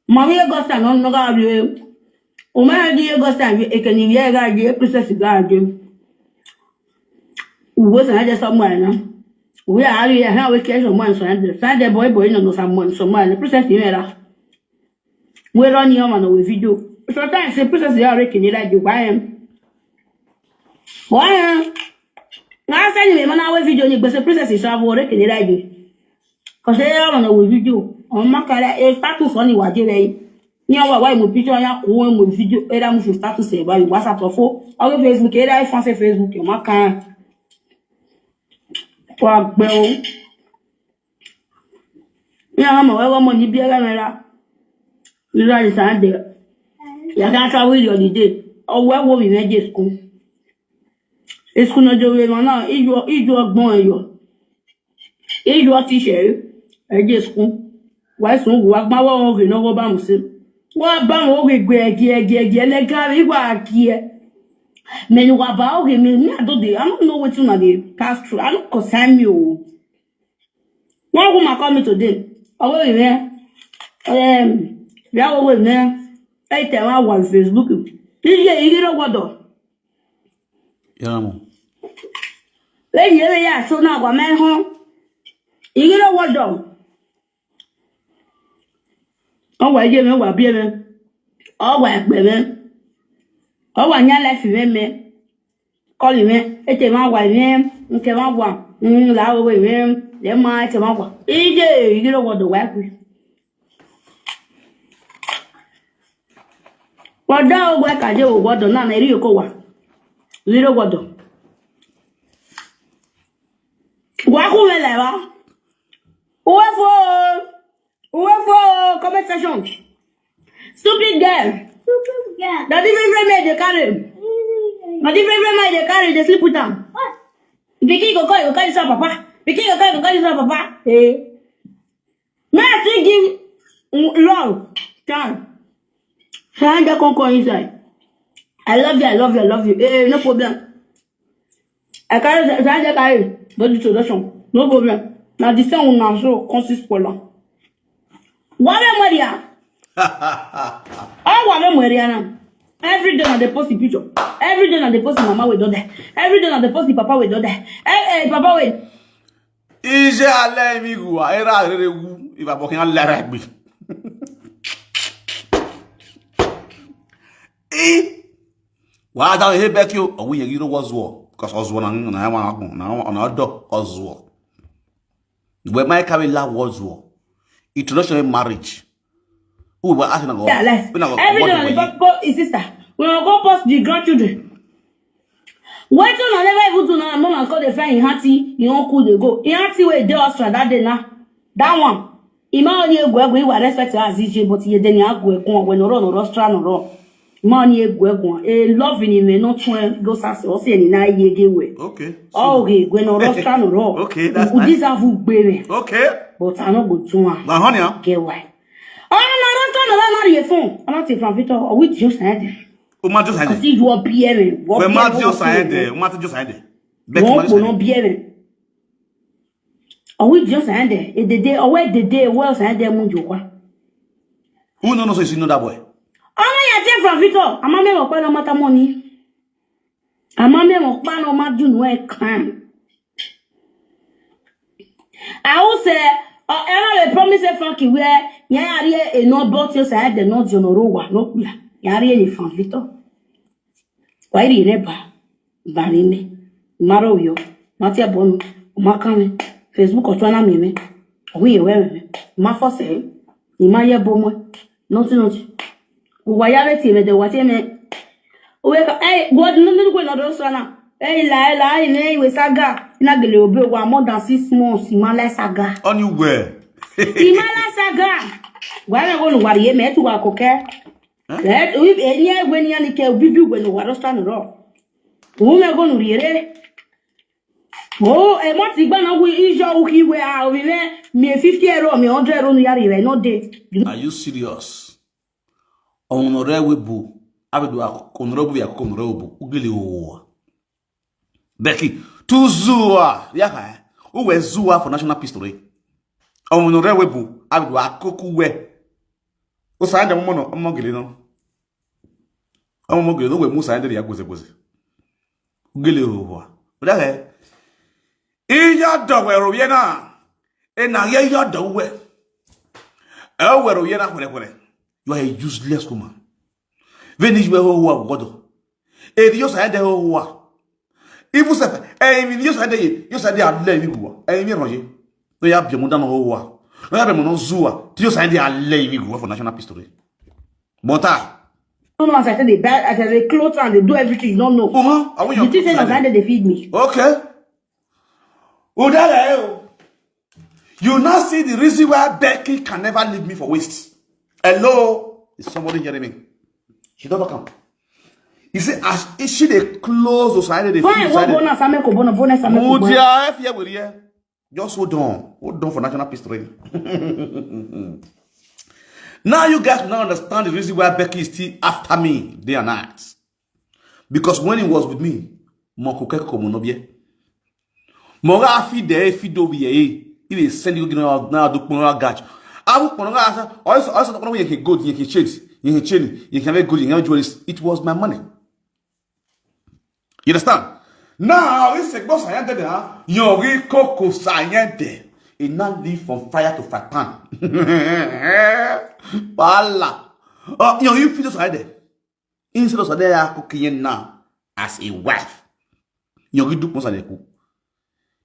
Maria Gosta no no ga bi. O ma di Gosta bi e ke ni ye ga di princess ga di. We somewhere there somewhere now. We are here how we care somewhere so and Sunday boy boy no no somewhere somewhere. The princess here. We run here man with video. Sometimes the princess here are can like you buy him. Why? Na send me man away video ni gbese princess is have work in like you. Cause they are on a video. On my car a status on the waje. Ni wa wa mo picture ya ko mo video era mo status e ba WhatsApp to fo. Awe Facebook era e fan se Facebook e ma kan. Wa gbe o. Ya mo we mo ni bi era mera. Ira ni Sunday. Ya ga travel holiday. O we wo mi meje school. School no jo we mo na ijo ijo ogbon eyo. Ijo ti se e je school. Wa sun wa gba wo oge no go ba mo se. Wa ba mo oge gbe gi gi gi le ga ri wa gi e. Me ni wa ba oge me ni I don dey I don't know wetin una dey pass through. I no concern me o. One woman call me today. Owo ire. Em, ya owo ire. E te wa wa Facebook. Iye ire ro wodo. Yeah, mo. Lẹ́yìn eré yà tó náà wà mẹ́hán. Ìyẹn ló wọ́dọ̀. Ọwọ́ ẹ̀jẹ̀ mi wà bí ẹ̀mẹ́. Ọwọ́ ẹ̀pẹ̀ mi. Ọwọ́ àyàn lẹ́fì mi mi. Kọ́lì mi. Ètè máa wà ní. Nkẹ́ máa wà. Ńlá owó mi. Lẹ́ máa ètè máa wà. Ìyẹn ìyẹn ló wọ́dọ̀ wá pé. Wọ́dọ̀ owó ẹ̀ka jẹ́ òwò ọ̀dọ̀ náà. Ẹ̀rí yòókù wà. Ìyẹn ló wọ́dọ̀. Wa ku me le wa. Uwe fo. Uwe fo comment section. Stupid girl. Stupid girl. Na different different men dey carry. Na different different men dey carry dey sleep with am. Pikin go call you go carry this one papa. Pikin go call you go carry this one papa. Eh. May I still give mm, love time. Find the conquer inside. I love you, I love you, I love you. Eh, no problem. I carry the, the, the carry, go do introduction. No problem. Now the same one now, so come see spoiler. Wale Maria. Oh, Wale Maria now. Every day now they post the picture. Every day now they post the mama with daughter. Every day now they post the papa with daughter. Eh, eh, papa with. Ije ale mi gu a era rere wu iba bokin ala ragbi. I wa da he back you, o we yiro was war, because was war na na wa na na do was war. When my carry la was war. Introduction in marriage. Who we ask na go? Yeah, let's. We na go. Every day on the post his sister. We go post the grandchildren. Wetin una never even do now, mama come dey find him aunty, him uncle dey go. Him aunty wey dey Austria that day na that one. Ima onye egwu egwu iwa respect as E J, but ye deni agwu egwu when no run no rostra no run. Ima onye egwu egwu. E love ni me no tun go sase o se ni na ye ge we. Okay. Oh, okay, when no rostra no run. Okay, that's nice. This have gbere. Okay. But I no go tun am. Na honey, huh? Get why? Oh, no rostra no run na ye phone. I'm not from Victor. Oh, with you said. O ma just I had. See you are P M. We ma just I had. O ma just I had. Wọ́n kò ná bí ẹ̀rẹ̀. Ọ̀wí ìdí ọ̀sán ẹ̀ dẹ̀, èdèdè, ọwọ́ èdèdè, ẹ̀wọ́ ọ̀sán ẹ̀ dẹ̀ mú jù wá. Who no know so you see know that boy? Ọmọ yẹn ti from Victor, àmọ́ mẹ́wàá pẹ́ lọ́mọ tá mọ́ ni. Àmọ́ mẹ́wàá pẹ́ lọ́mọ dùnú ẹ̀ kàn. I will say, uh, Aaron will promise a Frankie where Yari a no bought you side the not Jonorowa, no queer. Yari any from Victor. Why do you never? Banime. Maro yo. Matia Bono. Umakame. Facebook or Twana Mime. We wear me. Ma for say. Imaya Bomo. Nothing, nothing. Wayare Time, the Wateme. Weka, eh, God, no, no, no, no, no, no. Eh, la, la, ime, we saga. Ina gele obe wa more than six months. Imala saga. On you where? Imala saga. Why am I going to worry? Me to work, okay? Eh, we, eh, nye, when you need to be, when you are standing up. Who am I going to read? Oh, e mo ti gba na wi ijo uki we a wi me, me fifty euro, me hundred euro ni yari we no dey. Are you serious? Onore we bu, abedu ak-, onore bu ya onore bu, ugili o. Becky, tu zua, ya ka, eh? Uwe zua for national history. Onore we bu, abedu akoku we. O sa de mo no, mo gele no. Ọmọ mo gele no we mu sa de ya goze goze. Ugili o. Udahe. Iya do we ro ye na. E na ye iya do we. E we ro ye na kwere kwere. You are a useless woman. Veni you we ho wa godo. E di yo sa de ho wa. Even self, e mi yo sa de ye, yo sa de a le mi wa. E mi ro ye. No ya bi mo da no ho wa. No ya bi mo no zuwa. Ti yo sa de a le mi wa for national history. But I. No, no, as I said, they buy, as I say, clothes and they do everything. You don't know. Uh-huh. I want your You think say clothes na like that they feed me? Okay. Udala, eh, oh. You now see the reason why Becky can never leave me for waste. Hello? Is somebody hearing me? She don't come. You see, as if she dey close those side, they Fine, feel what side. Bonus I make, bonus, bonus I make. Mudia, if you were here, just hold on. Hold on for national peace training. Now you guys will now understand the reason why Becky is still after me day and night. Because when he was with me, mo ko keko mo no bie. Mo ga fi de fi do bi e. He dey send you go na na do pon ga gach. Abu pon ga sa. Oyo so oyo so ko ye ke gold, ye ke chain, ye ke chain, ye ke have gold, ye ke have jewelry. It was my money. You understand? Now, it's a boss I am there. You read Coco Sayente. It not leave from fire to fire pan. Bala. Uh, you know, you feel just right there. Instead of there, I cook here now as a wife. You read Duke Mosaleku.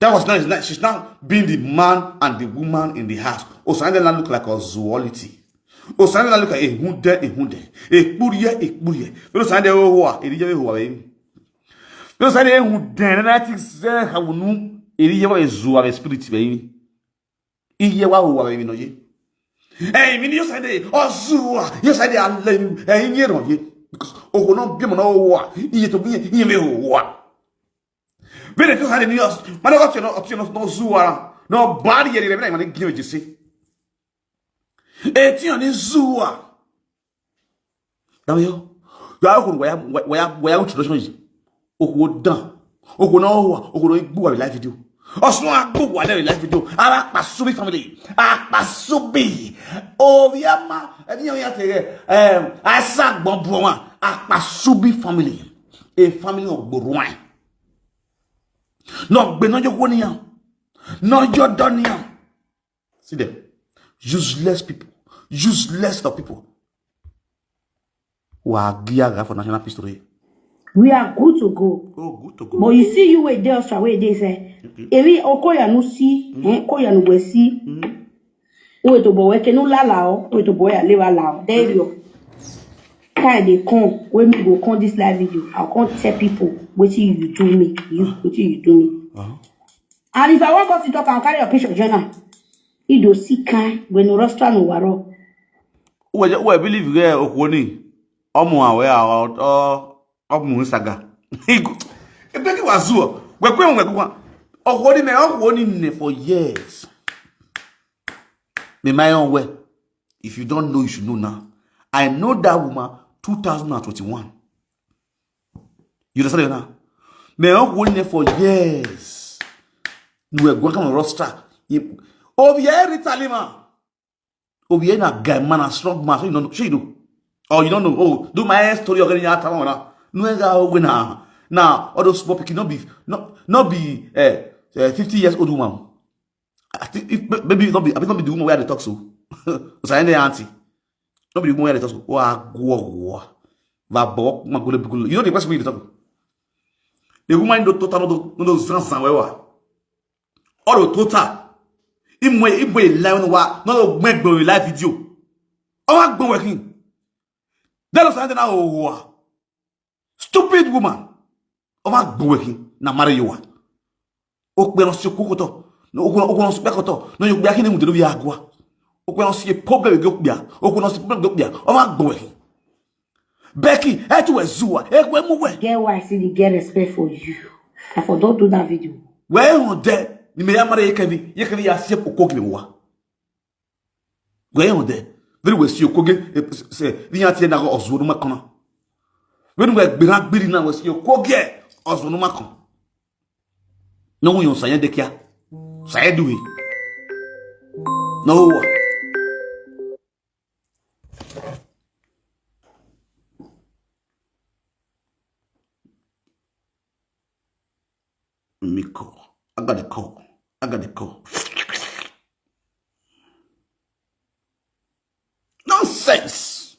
That was not, she's now being the man and the woman in the house. Osande now look like a zoology. Osande now look like a hunde, a hunde. A puria, a puria. But Osande, oh, a dia, oh, baby. But Osande, a hunde, and I think, Zena, how no, a dia, a zoa, a spirit, baby. Iye wa, oh, baby, no, ye. Hey, mi ni Osande, oh, zoa, yes, I did, I love you, hey, you know, ye. Because, oh, no, be no, oh, ye to be, ye me, oh. Bene tu hali ni os. Mana ko tino, tino no zuwa. No bari yeri bene mani gino jisi. E tino ni zuwa. Dawe yo. Gba okoro waya waya waya introduction yi. Okoro dan. Okoro na owa, okoro igbo wa live video. Osun agbo wa live video. Ara Akpasubi family. Akpasubi. Obiama. Ebi yan ya tere. Um, asa gbon bro wa. Akpasubi family. A family of Borua. No gbe no yo ni yan. No yo do ni yan. See them. Useless people. Useless of people. Wa gia ga for national history. We are good to go. Oh, good to go. But you see, you wait there, Osha, wait there, say, Evi Okoya no see, eh, Koya no we see. Wait to boy, can no la la, wait to boy, I live allow. There you go. Time they come, when me go come this live video, I'll come tell people what you do me, you what you do me. Uh-huh. And if I want us to talk, I'll carry your picture journal. He do see kind when no restaurant no waro. Well, well, I believe there Okwoni. Omo awe or or omo saga. Ebeki wazuo. We kwen we kwa. Okwoni me Okwoni ne for years. Me my own way. If you don't know, you should know now. I know that woman two thousand and twenty-one. You understand now? Me Okwoni ne for years. We go come roster. Obi Rita Lima. Obi na guy man, a strong man. So you don't know. So you do. Oh, you don't know. Oh, do my story. You're getting out of now. No, I go win now. Now, all those small pikin, not be, not, not be, eh, eh, fifty years old woman. I think if, maybe not be, I think not be the woman where they talk so. So I auntie. Not be the woman where they talk so. Wa, wa, wa. Va bo, ma gule, gule. You know the person we dey talk. The woman in the total, no, no, no, zan, zan, we wa. All the total. Imwe, imwe, live, no, wa, no, no, make the live video. Oh, I'm going working. That was something I, oh, stupid woman. Oma gbowehi na mari yuwa. Okpe no si kukoto. No okpe no si pekoto. No yukpe akini mu delu ya gwa. Okpe no si problem go kpia. Okpe no si problem go kpia. Oma gbowehi. Becky, etu ezua. Ekwe mu we. Get why I see the get respect for you. I for don't do that video. We on there. Ni me ya mari yekevi. Yekevi ya si okogi wa. Gwe yon de. Very we si okoge, eh, se, ni ya tie na go ozu no makona. Very we gbira gbiri na we si okoge, ozu no makon. No, yon saye de kia. Saye duwe. No wa. Miko. I got a call. I got a call. Nonsense.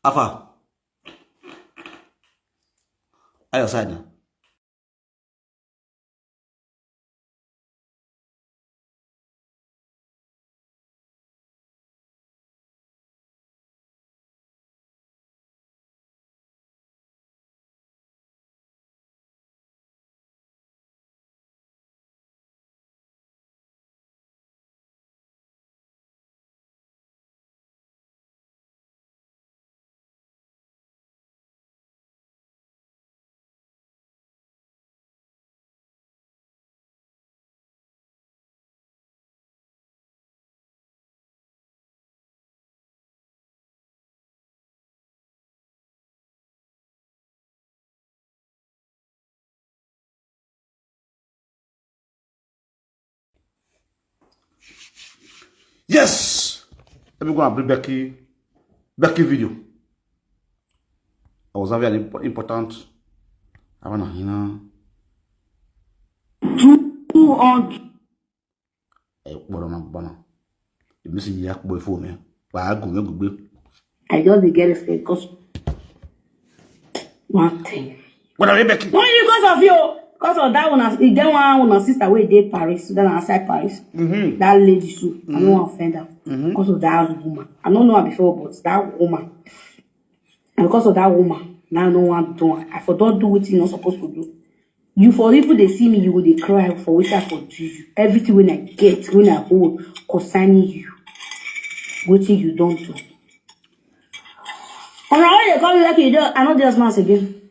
Afa. Ayo side now. Yes. Let me go and bring Becky, Becky video. I was having an impo- important. I wanna, you know. Two hundred. Eh, bwana, bwana. You miss ya boy for me. Wa go, go, go. I just dey get respect because one thing. What are you, Becky? Only because of you. Because of that one, e get one, one sister wey dey Paris, that na outside Paris. Mm-hmm. That lady too, I no wan offend her. Mm-hmm. Because of that woman. I no know her before, but that woman. And because of that woman, now no one do am. I for don do wetin you no suppose to do. You for even dey see me, you go dey cry for wetin I for do you. Everything wey I get, wey I hold, concerning you. Wetin you don do. And I dey come like you don, I no dey smart again.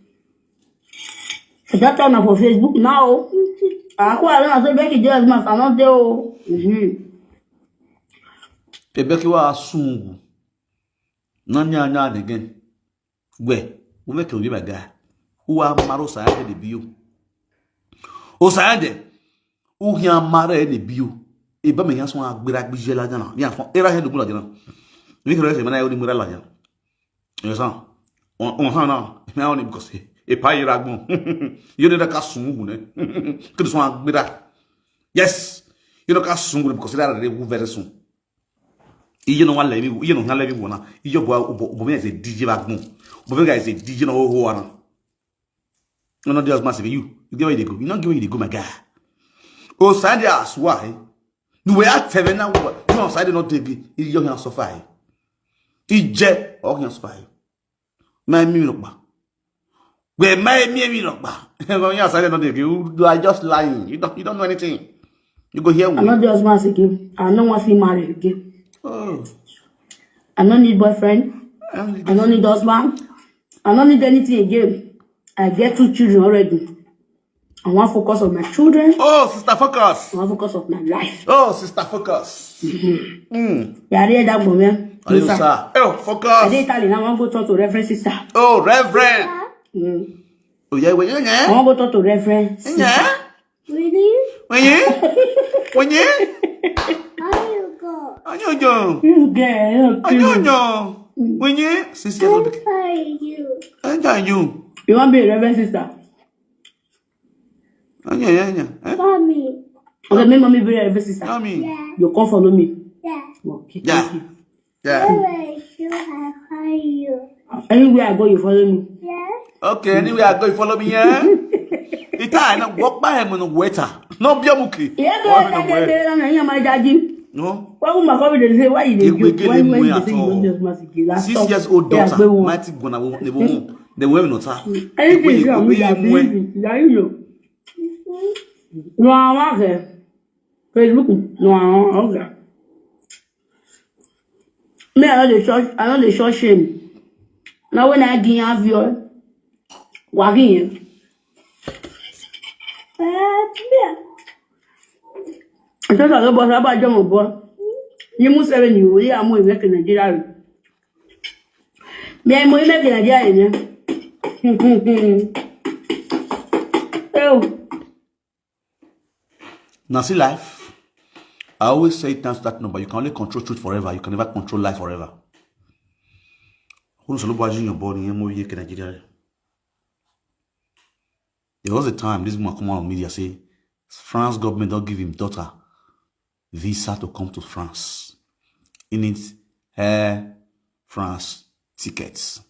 I don turn am for Facebook now. Akwa na so Becky just ma fa no dey o. Mhm. Ebeki wa sungu. Na nya nya again. Gbe, wo me ke obi baga. Uwa maro sa ya de biu. O sa ya de. U hia mare ne biu. E ba me hia so agbera gbije la jana. Ya so era he do la jana. Mi ke re se mana yo ni mura la jana. Yo sa. On on ha na. Me on because e pa ira gbon. Yo de ka sungu ne. Ke so agbera. Yes. You know ka sungu because that will very soon. Iye no wa lebi, iye no ha lebi wona. Iye bo bo bo me ze D J ba gbon. Bo me guys ze D J no ho ho ana. No no just massive you. You get where you dey go. You no get where you dey go my guy. O side as why? No we at seven na wo. No side no dey gi. Iye no suffer. Ije o no suffer. My mi no pa. Where my mi mi no pa. Yes, I don't know. You are just lying. You don't you don't know anything. You go here I with. No just want again. I no want to marry again. Oh. I no need boyfriend. I only I no need husband. I no need anything again. I get two children already. I want focus on my children. Oh, sister focus. I want focus on my life. Oh, sister focus. Mm. Yeah, I did that moment. Are you sir? Oh, I focus. did Italian. I want to go talk to Reverend Sister. Oh, Reverend. Mm. Oh yeah, well, I yeah. want to go talk to Reverend Sister. Yeah. Really? When you? When you? How you go? Anyo jo. This girl, Anyo jo. When you? Six years old. How are you? Anyo you. You want to be a Reverend Sister? Anyo yeah yeah. Eh? Mommy. Okay, make mommy be a Reverend Sister. Mommy. Yeah. You come follow me. Yeah. Okay, Yeah. Thank you. Yeah. Where should I find you? Anywhere I go, you follow me. Yeah. Okay, anyway, I go you follow me, yeah? Ita na walk by him on the waiter. No be a muki. Yeah, Walk go in the there, way. there, and I'm daddy. No. Why would my come dey say why you dey If we do? get Why him why way you at dey say you all. don't just mask again? Last Six talk. Years old Yeah, daughter. gbe wọn. Mighty gonna the woman. The women not her. Anything We- you want we- me to we- do, you are you. No, I want her. Facebook, no, I want her. Me, I no dey show, I no dey show shame. Now when I give you, what again? Uh, yeah. Ìtọ́jú àlọ́ bọ́ sábà jọmọ̀ bọ́. Ní Museveni ò rí àwọn ìwé kì Nàìjíríà rẹ̀. Bí ẹni mo ní mẹ́kì Nàìjíríà rẹ̀ ni. Ẹ o. Now see life. I always say it now that number. You can only control truth forever. You can never control life forever. Who knows nobody in your body? You move here, Nigeria. There was a time this woman come out on media say France government don't give him daughter visa to come to France. In it, Air France tickets,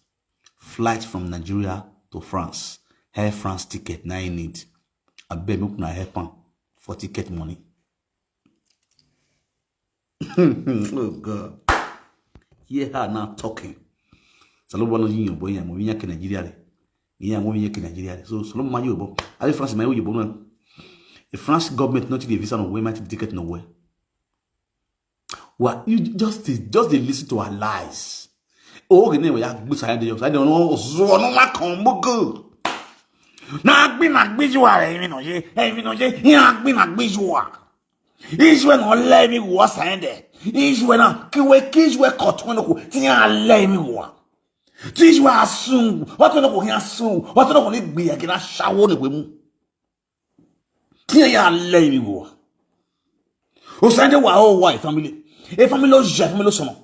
flight from Nigeria to France, Air France ticket. Now you need. I bet me na help am for ticket money. Oh God. Hear her now talking. Salobo no yin yobo yan mo yin ke Nigeria re. Yin mo yin ke Nigeria re. So Salobo ma yobo. Abi France ma yobo no. The France government not the visa no way, might the ticket no way. What you just dey- just they listen to her lies. Oh, okay, name ya good side dey side no so no ma come go. Na gbi na gbi ju are mi no ye. E mi no ye. Ya gbi na gbi ju are. Israel no let me go aside there. Israel na kiwe ki Israel cut when ko ti ya let me go. Ti Israel assume. What no ko he assume. What no ko ni gbi ya gina shawo ne we mu. Ti ya let me go. O sende wa o wa family. E family o je family o sono.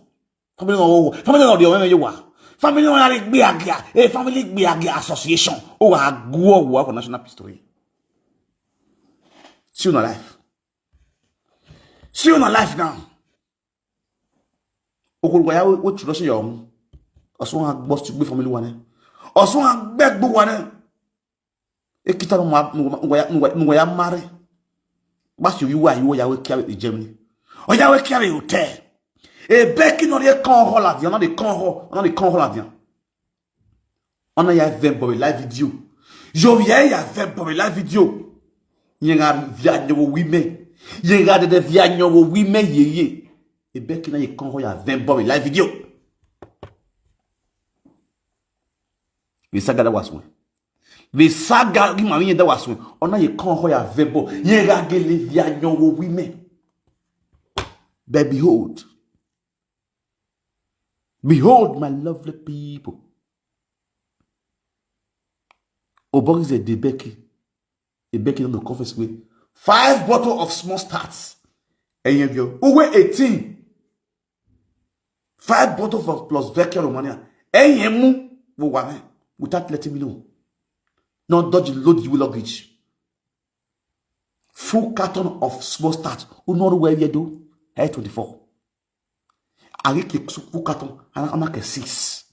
Family no family no de o me wa. Family no ya gbi agia. E family gbi agia association. O wa go wa for national history. See you in life. See you in life now. Okoro ya we tro se yo. Osun agbo ti gbe family wa ne. Osun agbe gbo wa ne. E kita no ma no ya no ya mare. Ba si wi wa yi wo ya we kia we Germany. O ya we kia we hotel. E be ki no re kan ho la di, no de kan ho, no de kan ho la di. Ona ya vem boy live video. Yo ya ya vem boy live video. Yenga via nyowo women. Yenga de via nyowo women ye ye. E be ki na ye kan ho ya vem boy live video. We saga that was one. Ve saga ri ma mi yenda wa sun. Ona ye kan ho ya vebo. Ye ga gele via nyon wo women. But behold. Behold, my lovely people. Oborize de Becky. E Becky no confess we. Five bottle of small starts. Eyen vio. Uwe eighteen. Five bottle of plus Vecchia Romana. Eyen mu. Wo wa me. Without letting me know. No dodge load you luggage. Full carton of small start. Unoru we yedo. Hey twenty-four. Ari ke full carton. Ana ana ke six.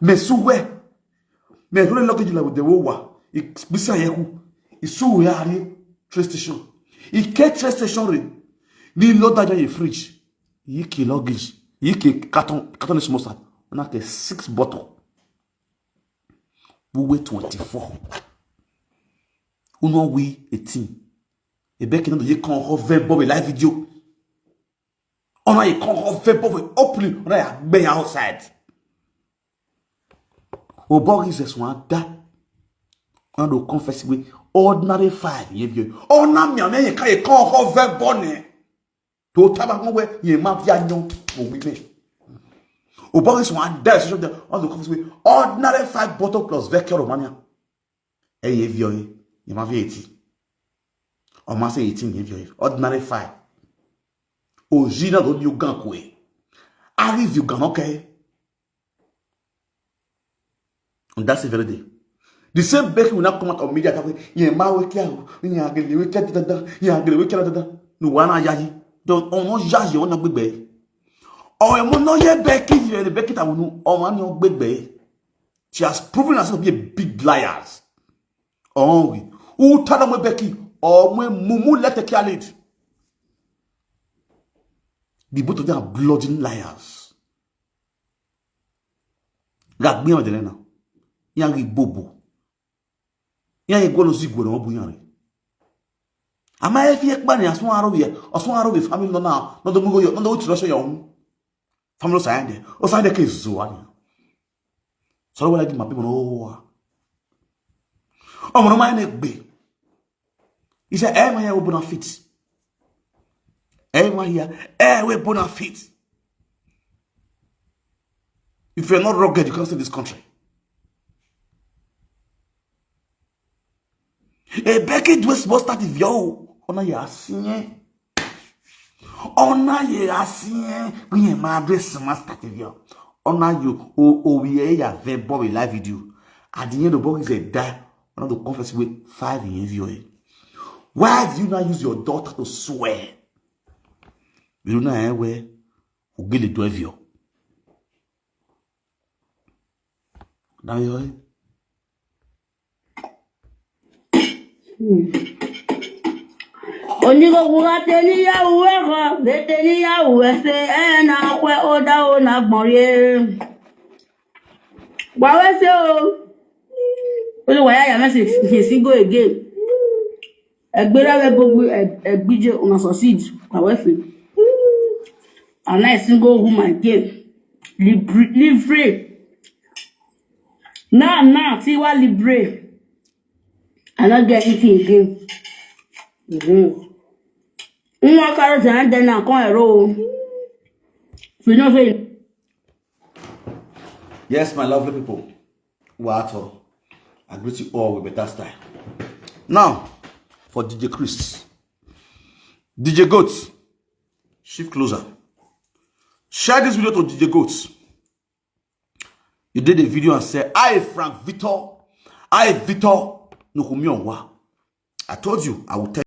Me su we. Me role luggage la de wo wa. Bisa yeku. Isu we ari train station. Ike train station re. Ni load that in fridge. Yi ke luggage. Yi ke carton, carton small start. Ana ke six bottle. We wait twenty-four. Uno we eighteen. E Becky no ye kan ho ve bo live video. Ona ye kan ho ve bo opening. Ona ya be outside. Oborize sun da. Ona do confess we ordinary five ye bi. Ona mi ame ye ka ye kan ho ve bo ne. To taba mo we ye ma via nyon. O wi me. Oborize sun da so de. Ona do confess we ordinary five bottle plus Vecchia Romana. Eyen vio ye. Ye ma via eighteen. O ma se eighteen ye vio ye. Ordinary five. Oji na do ni ugan kwe. Ari vio gan okay. And that's the very day. The same Becky will not come out of media and say, "Yeah, ma we care, yeah, gele we care da da, yeah, gele we care da da." No one ya yi. Don't ono ya yi ona gbegbe. O e mo no ye Becky, ye Becky ta wonu. O ma ni o gbegbe. She has proven herself to be a big liar. Oh, we. Who tell them Becky? Oh, we mumu let the care lead. The both of them are bludgeoning liars. Gagbiyan de na. Yan ri bobo. Yan ye gwo lo si gwo lo bu yan re. Ama e fi e pa ni asun aro bi e. Asun aro bi family no na. No do mu go yo. No do ti lo so yo. Family o sa de. O sa de ke zo ani. So wala di ma people no wa. Omo no ma ne gbe. He said, "Eh, my, we bona fit. Eh, my, here, eh, we bona fit. If you're not rugged, you can't stay in this country." E Becky do a small start if yo. Ona ya sinye. Ona ye asie, we ye ma address ma start vio. Ona yo o o we ye ya ve bo we live video. At the end of all is a die. Ona do confess we five in vio. Why do you not use your daughter to swear? You know eh we o gele do vio. Now you. Onigoguga teni ya uwe ho, beteni ya uwe se, eh, na kwe oda o na gbon ye. Wa we se o. Oluwa ya ya me se, se, se go again. Egbera we gbogbo, e-, egbije una succeed. Wa we se. And I single woman again. Libre, libre. Now, now, see what libre. I not get anything again. Mm-hmm. Nwa karo se and then I come ero. We no say. Yes, my lovely people. Wato. I greet you all with better style. Now, for D J Chris. D J Goat. Shift closer. Share this video to D J Goat. You did a video and said, "I, Frank Victor, I, Victor, no, come here, wa." I told you, I will tell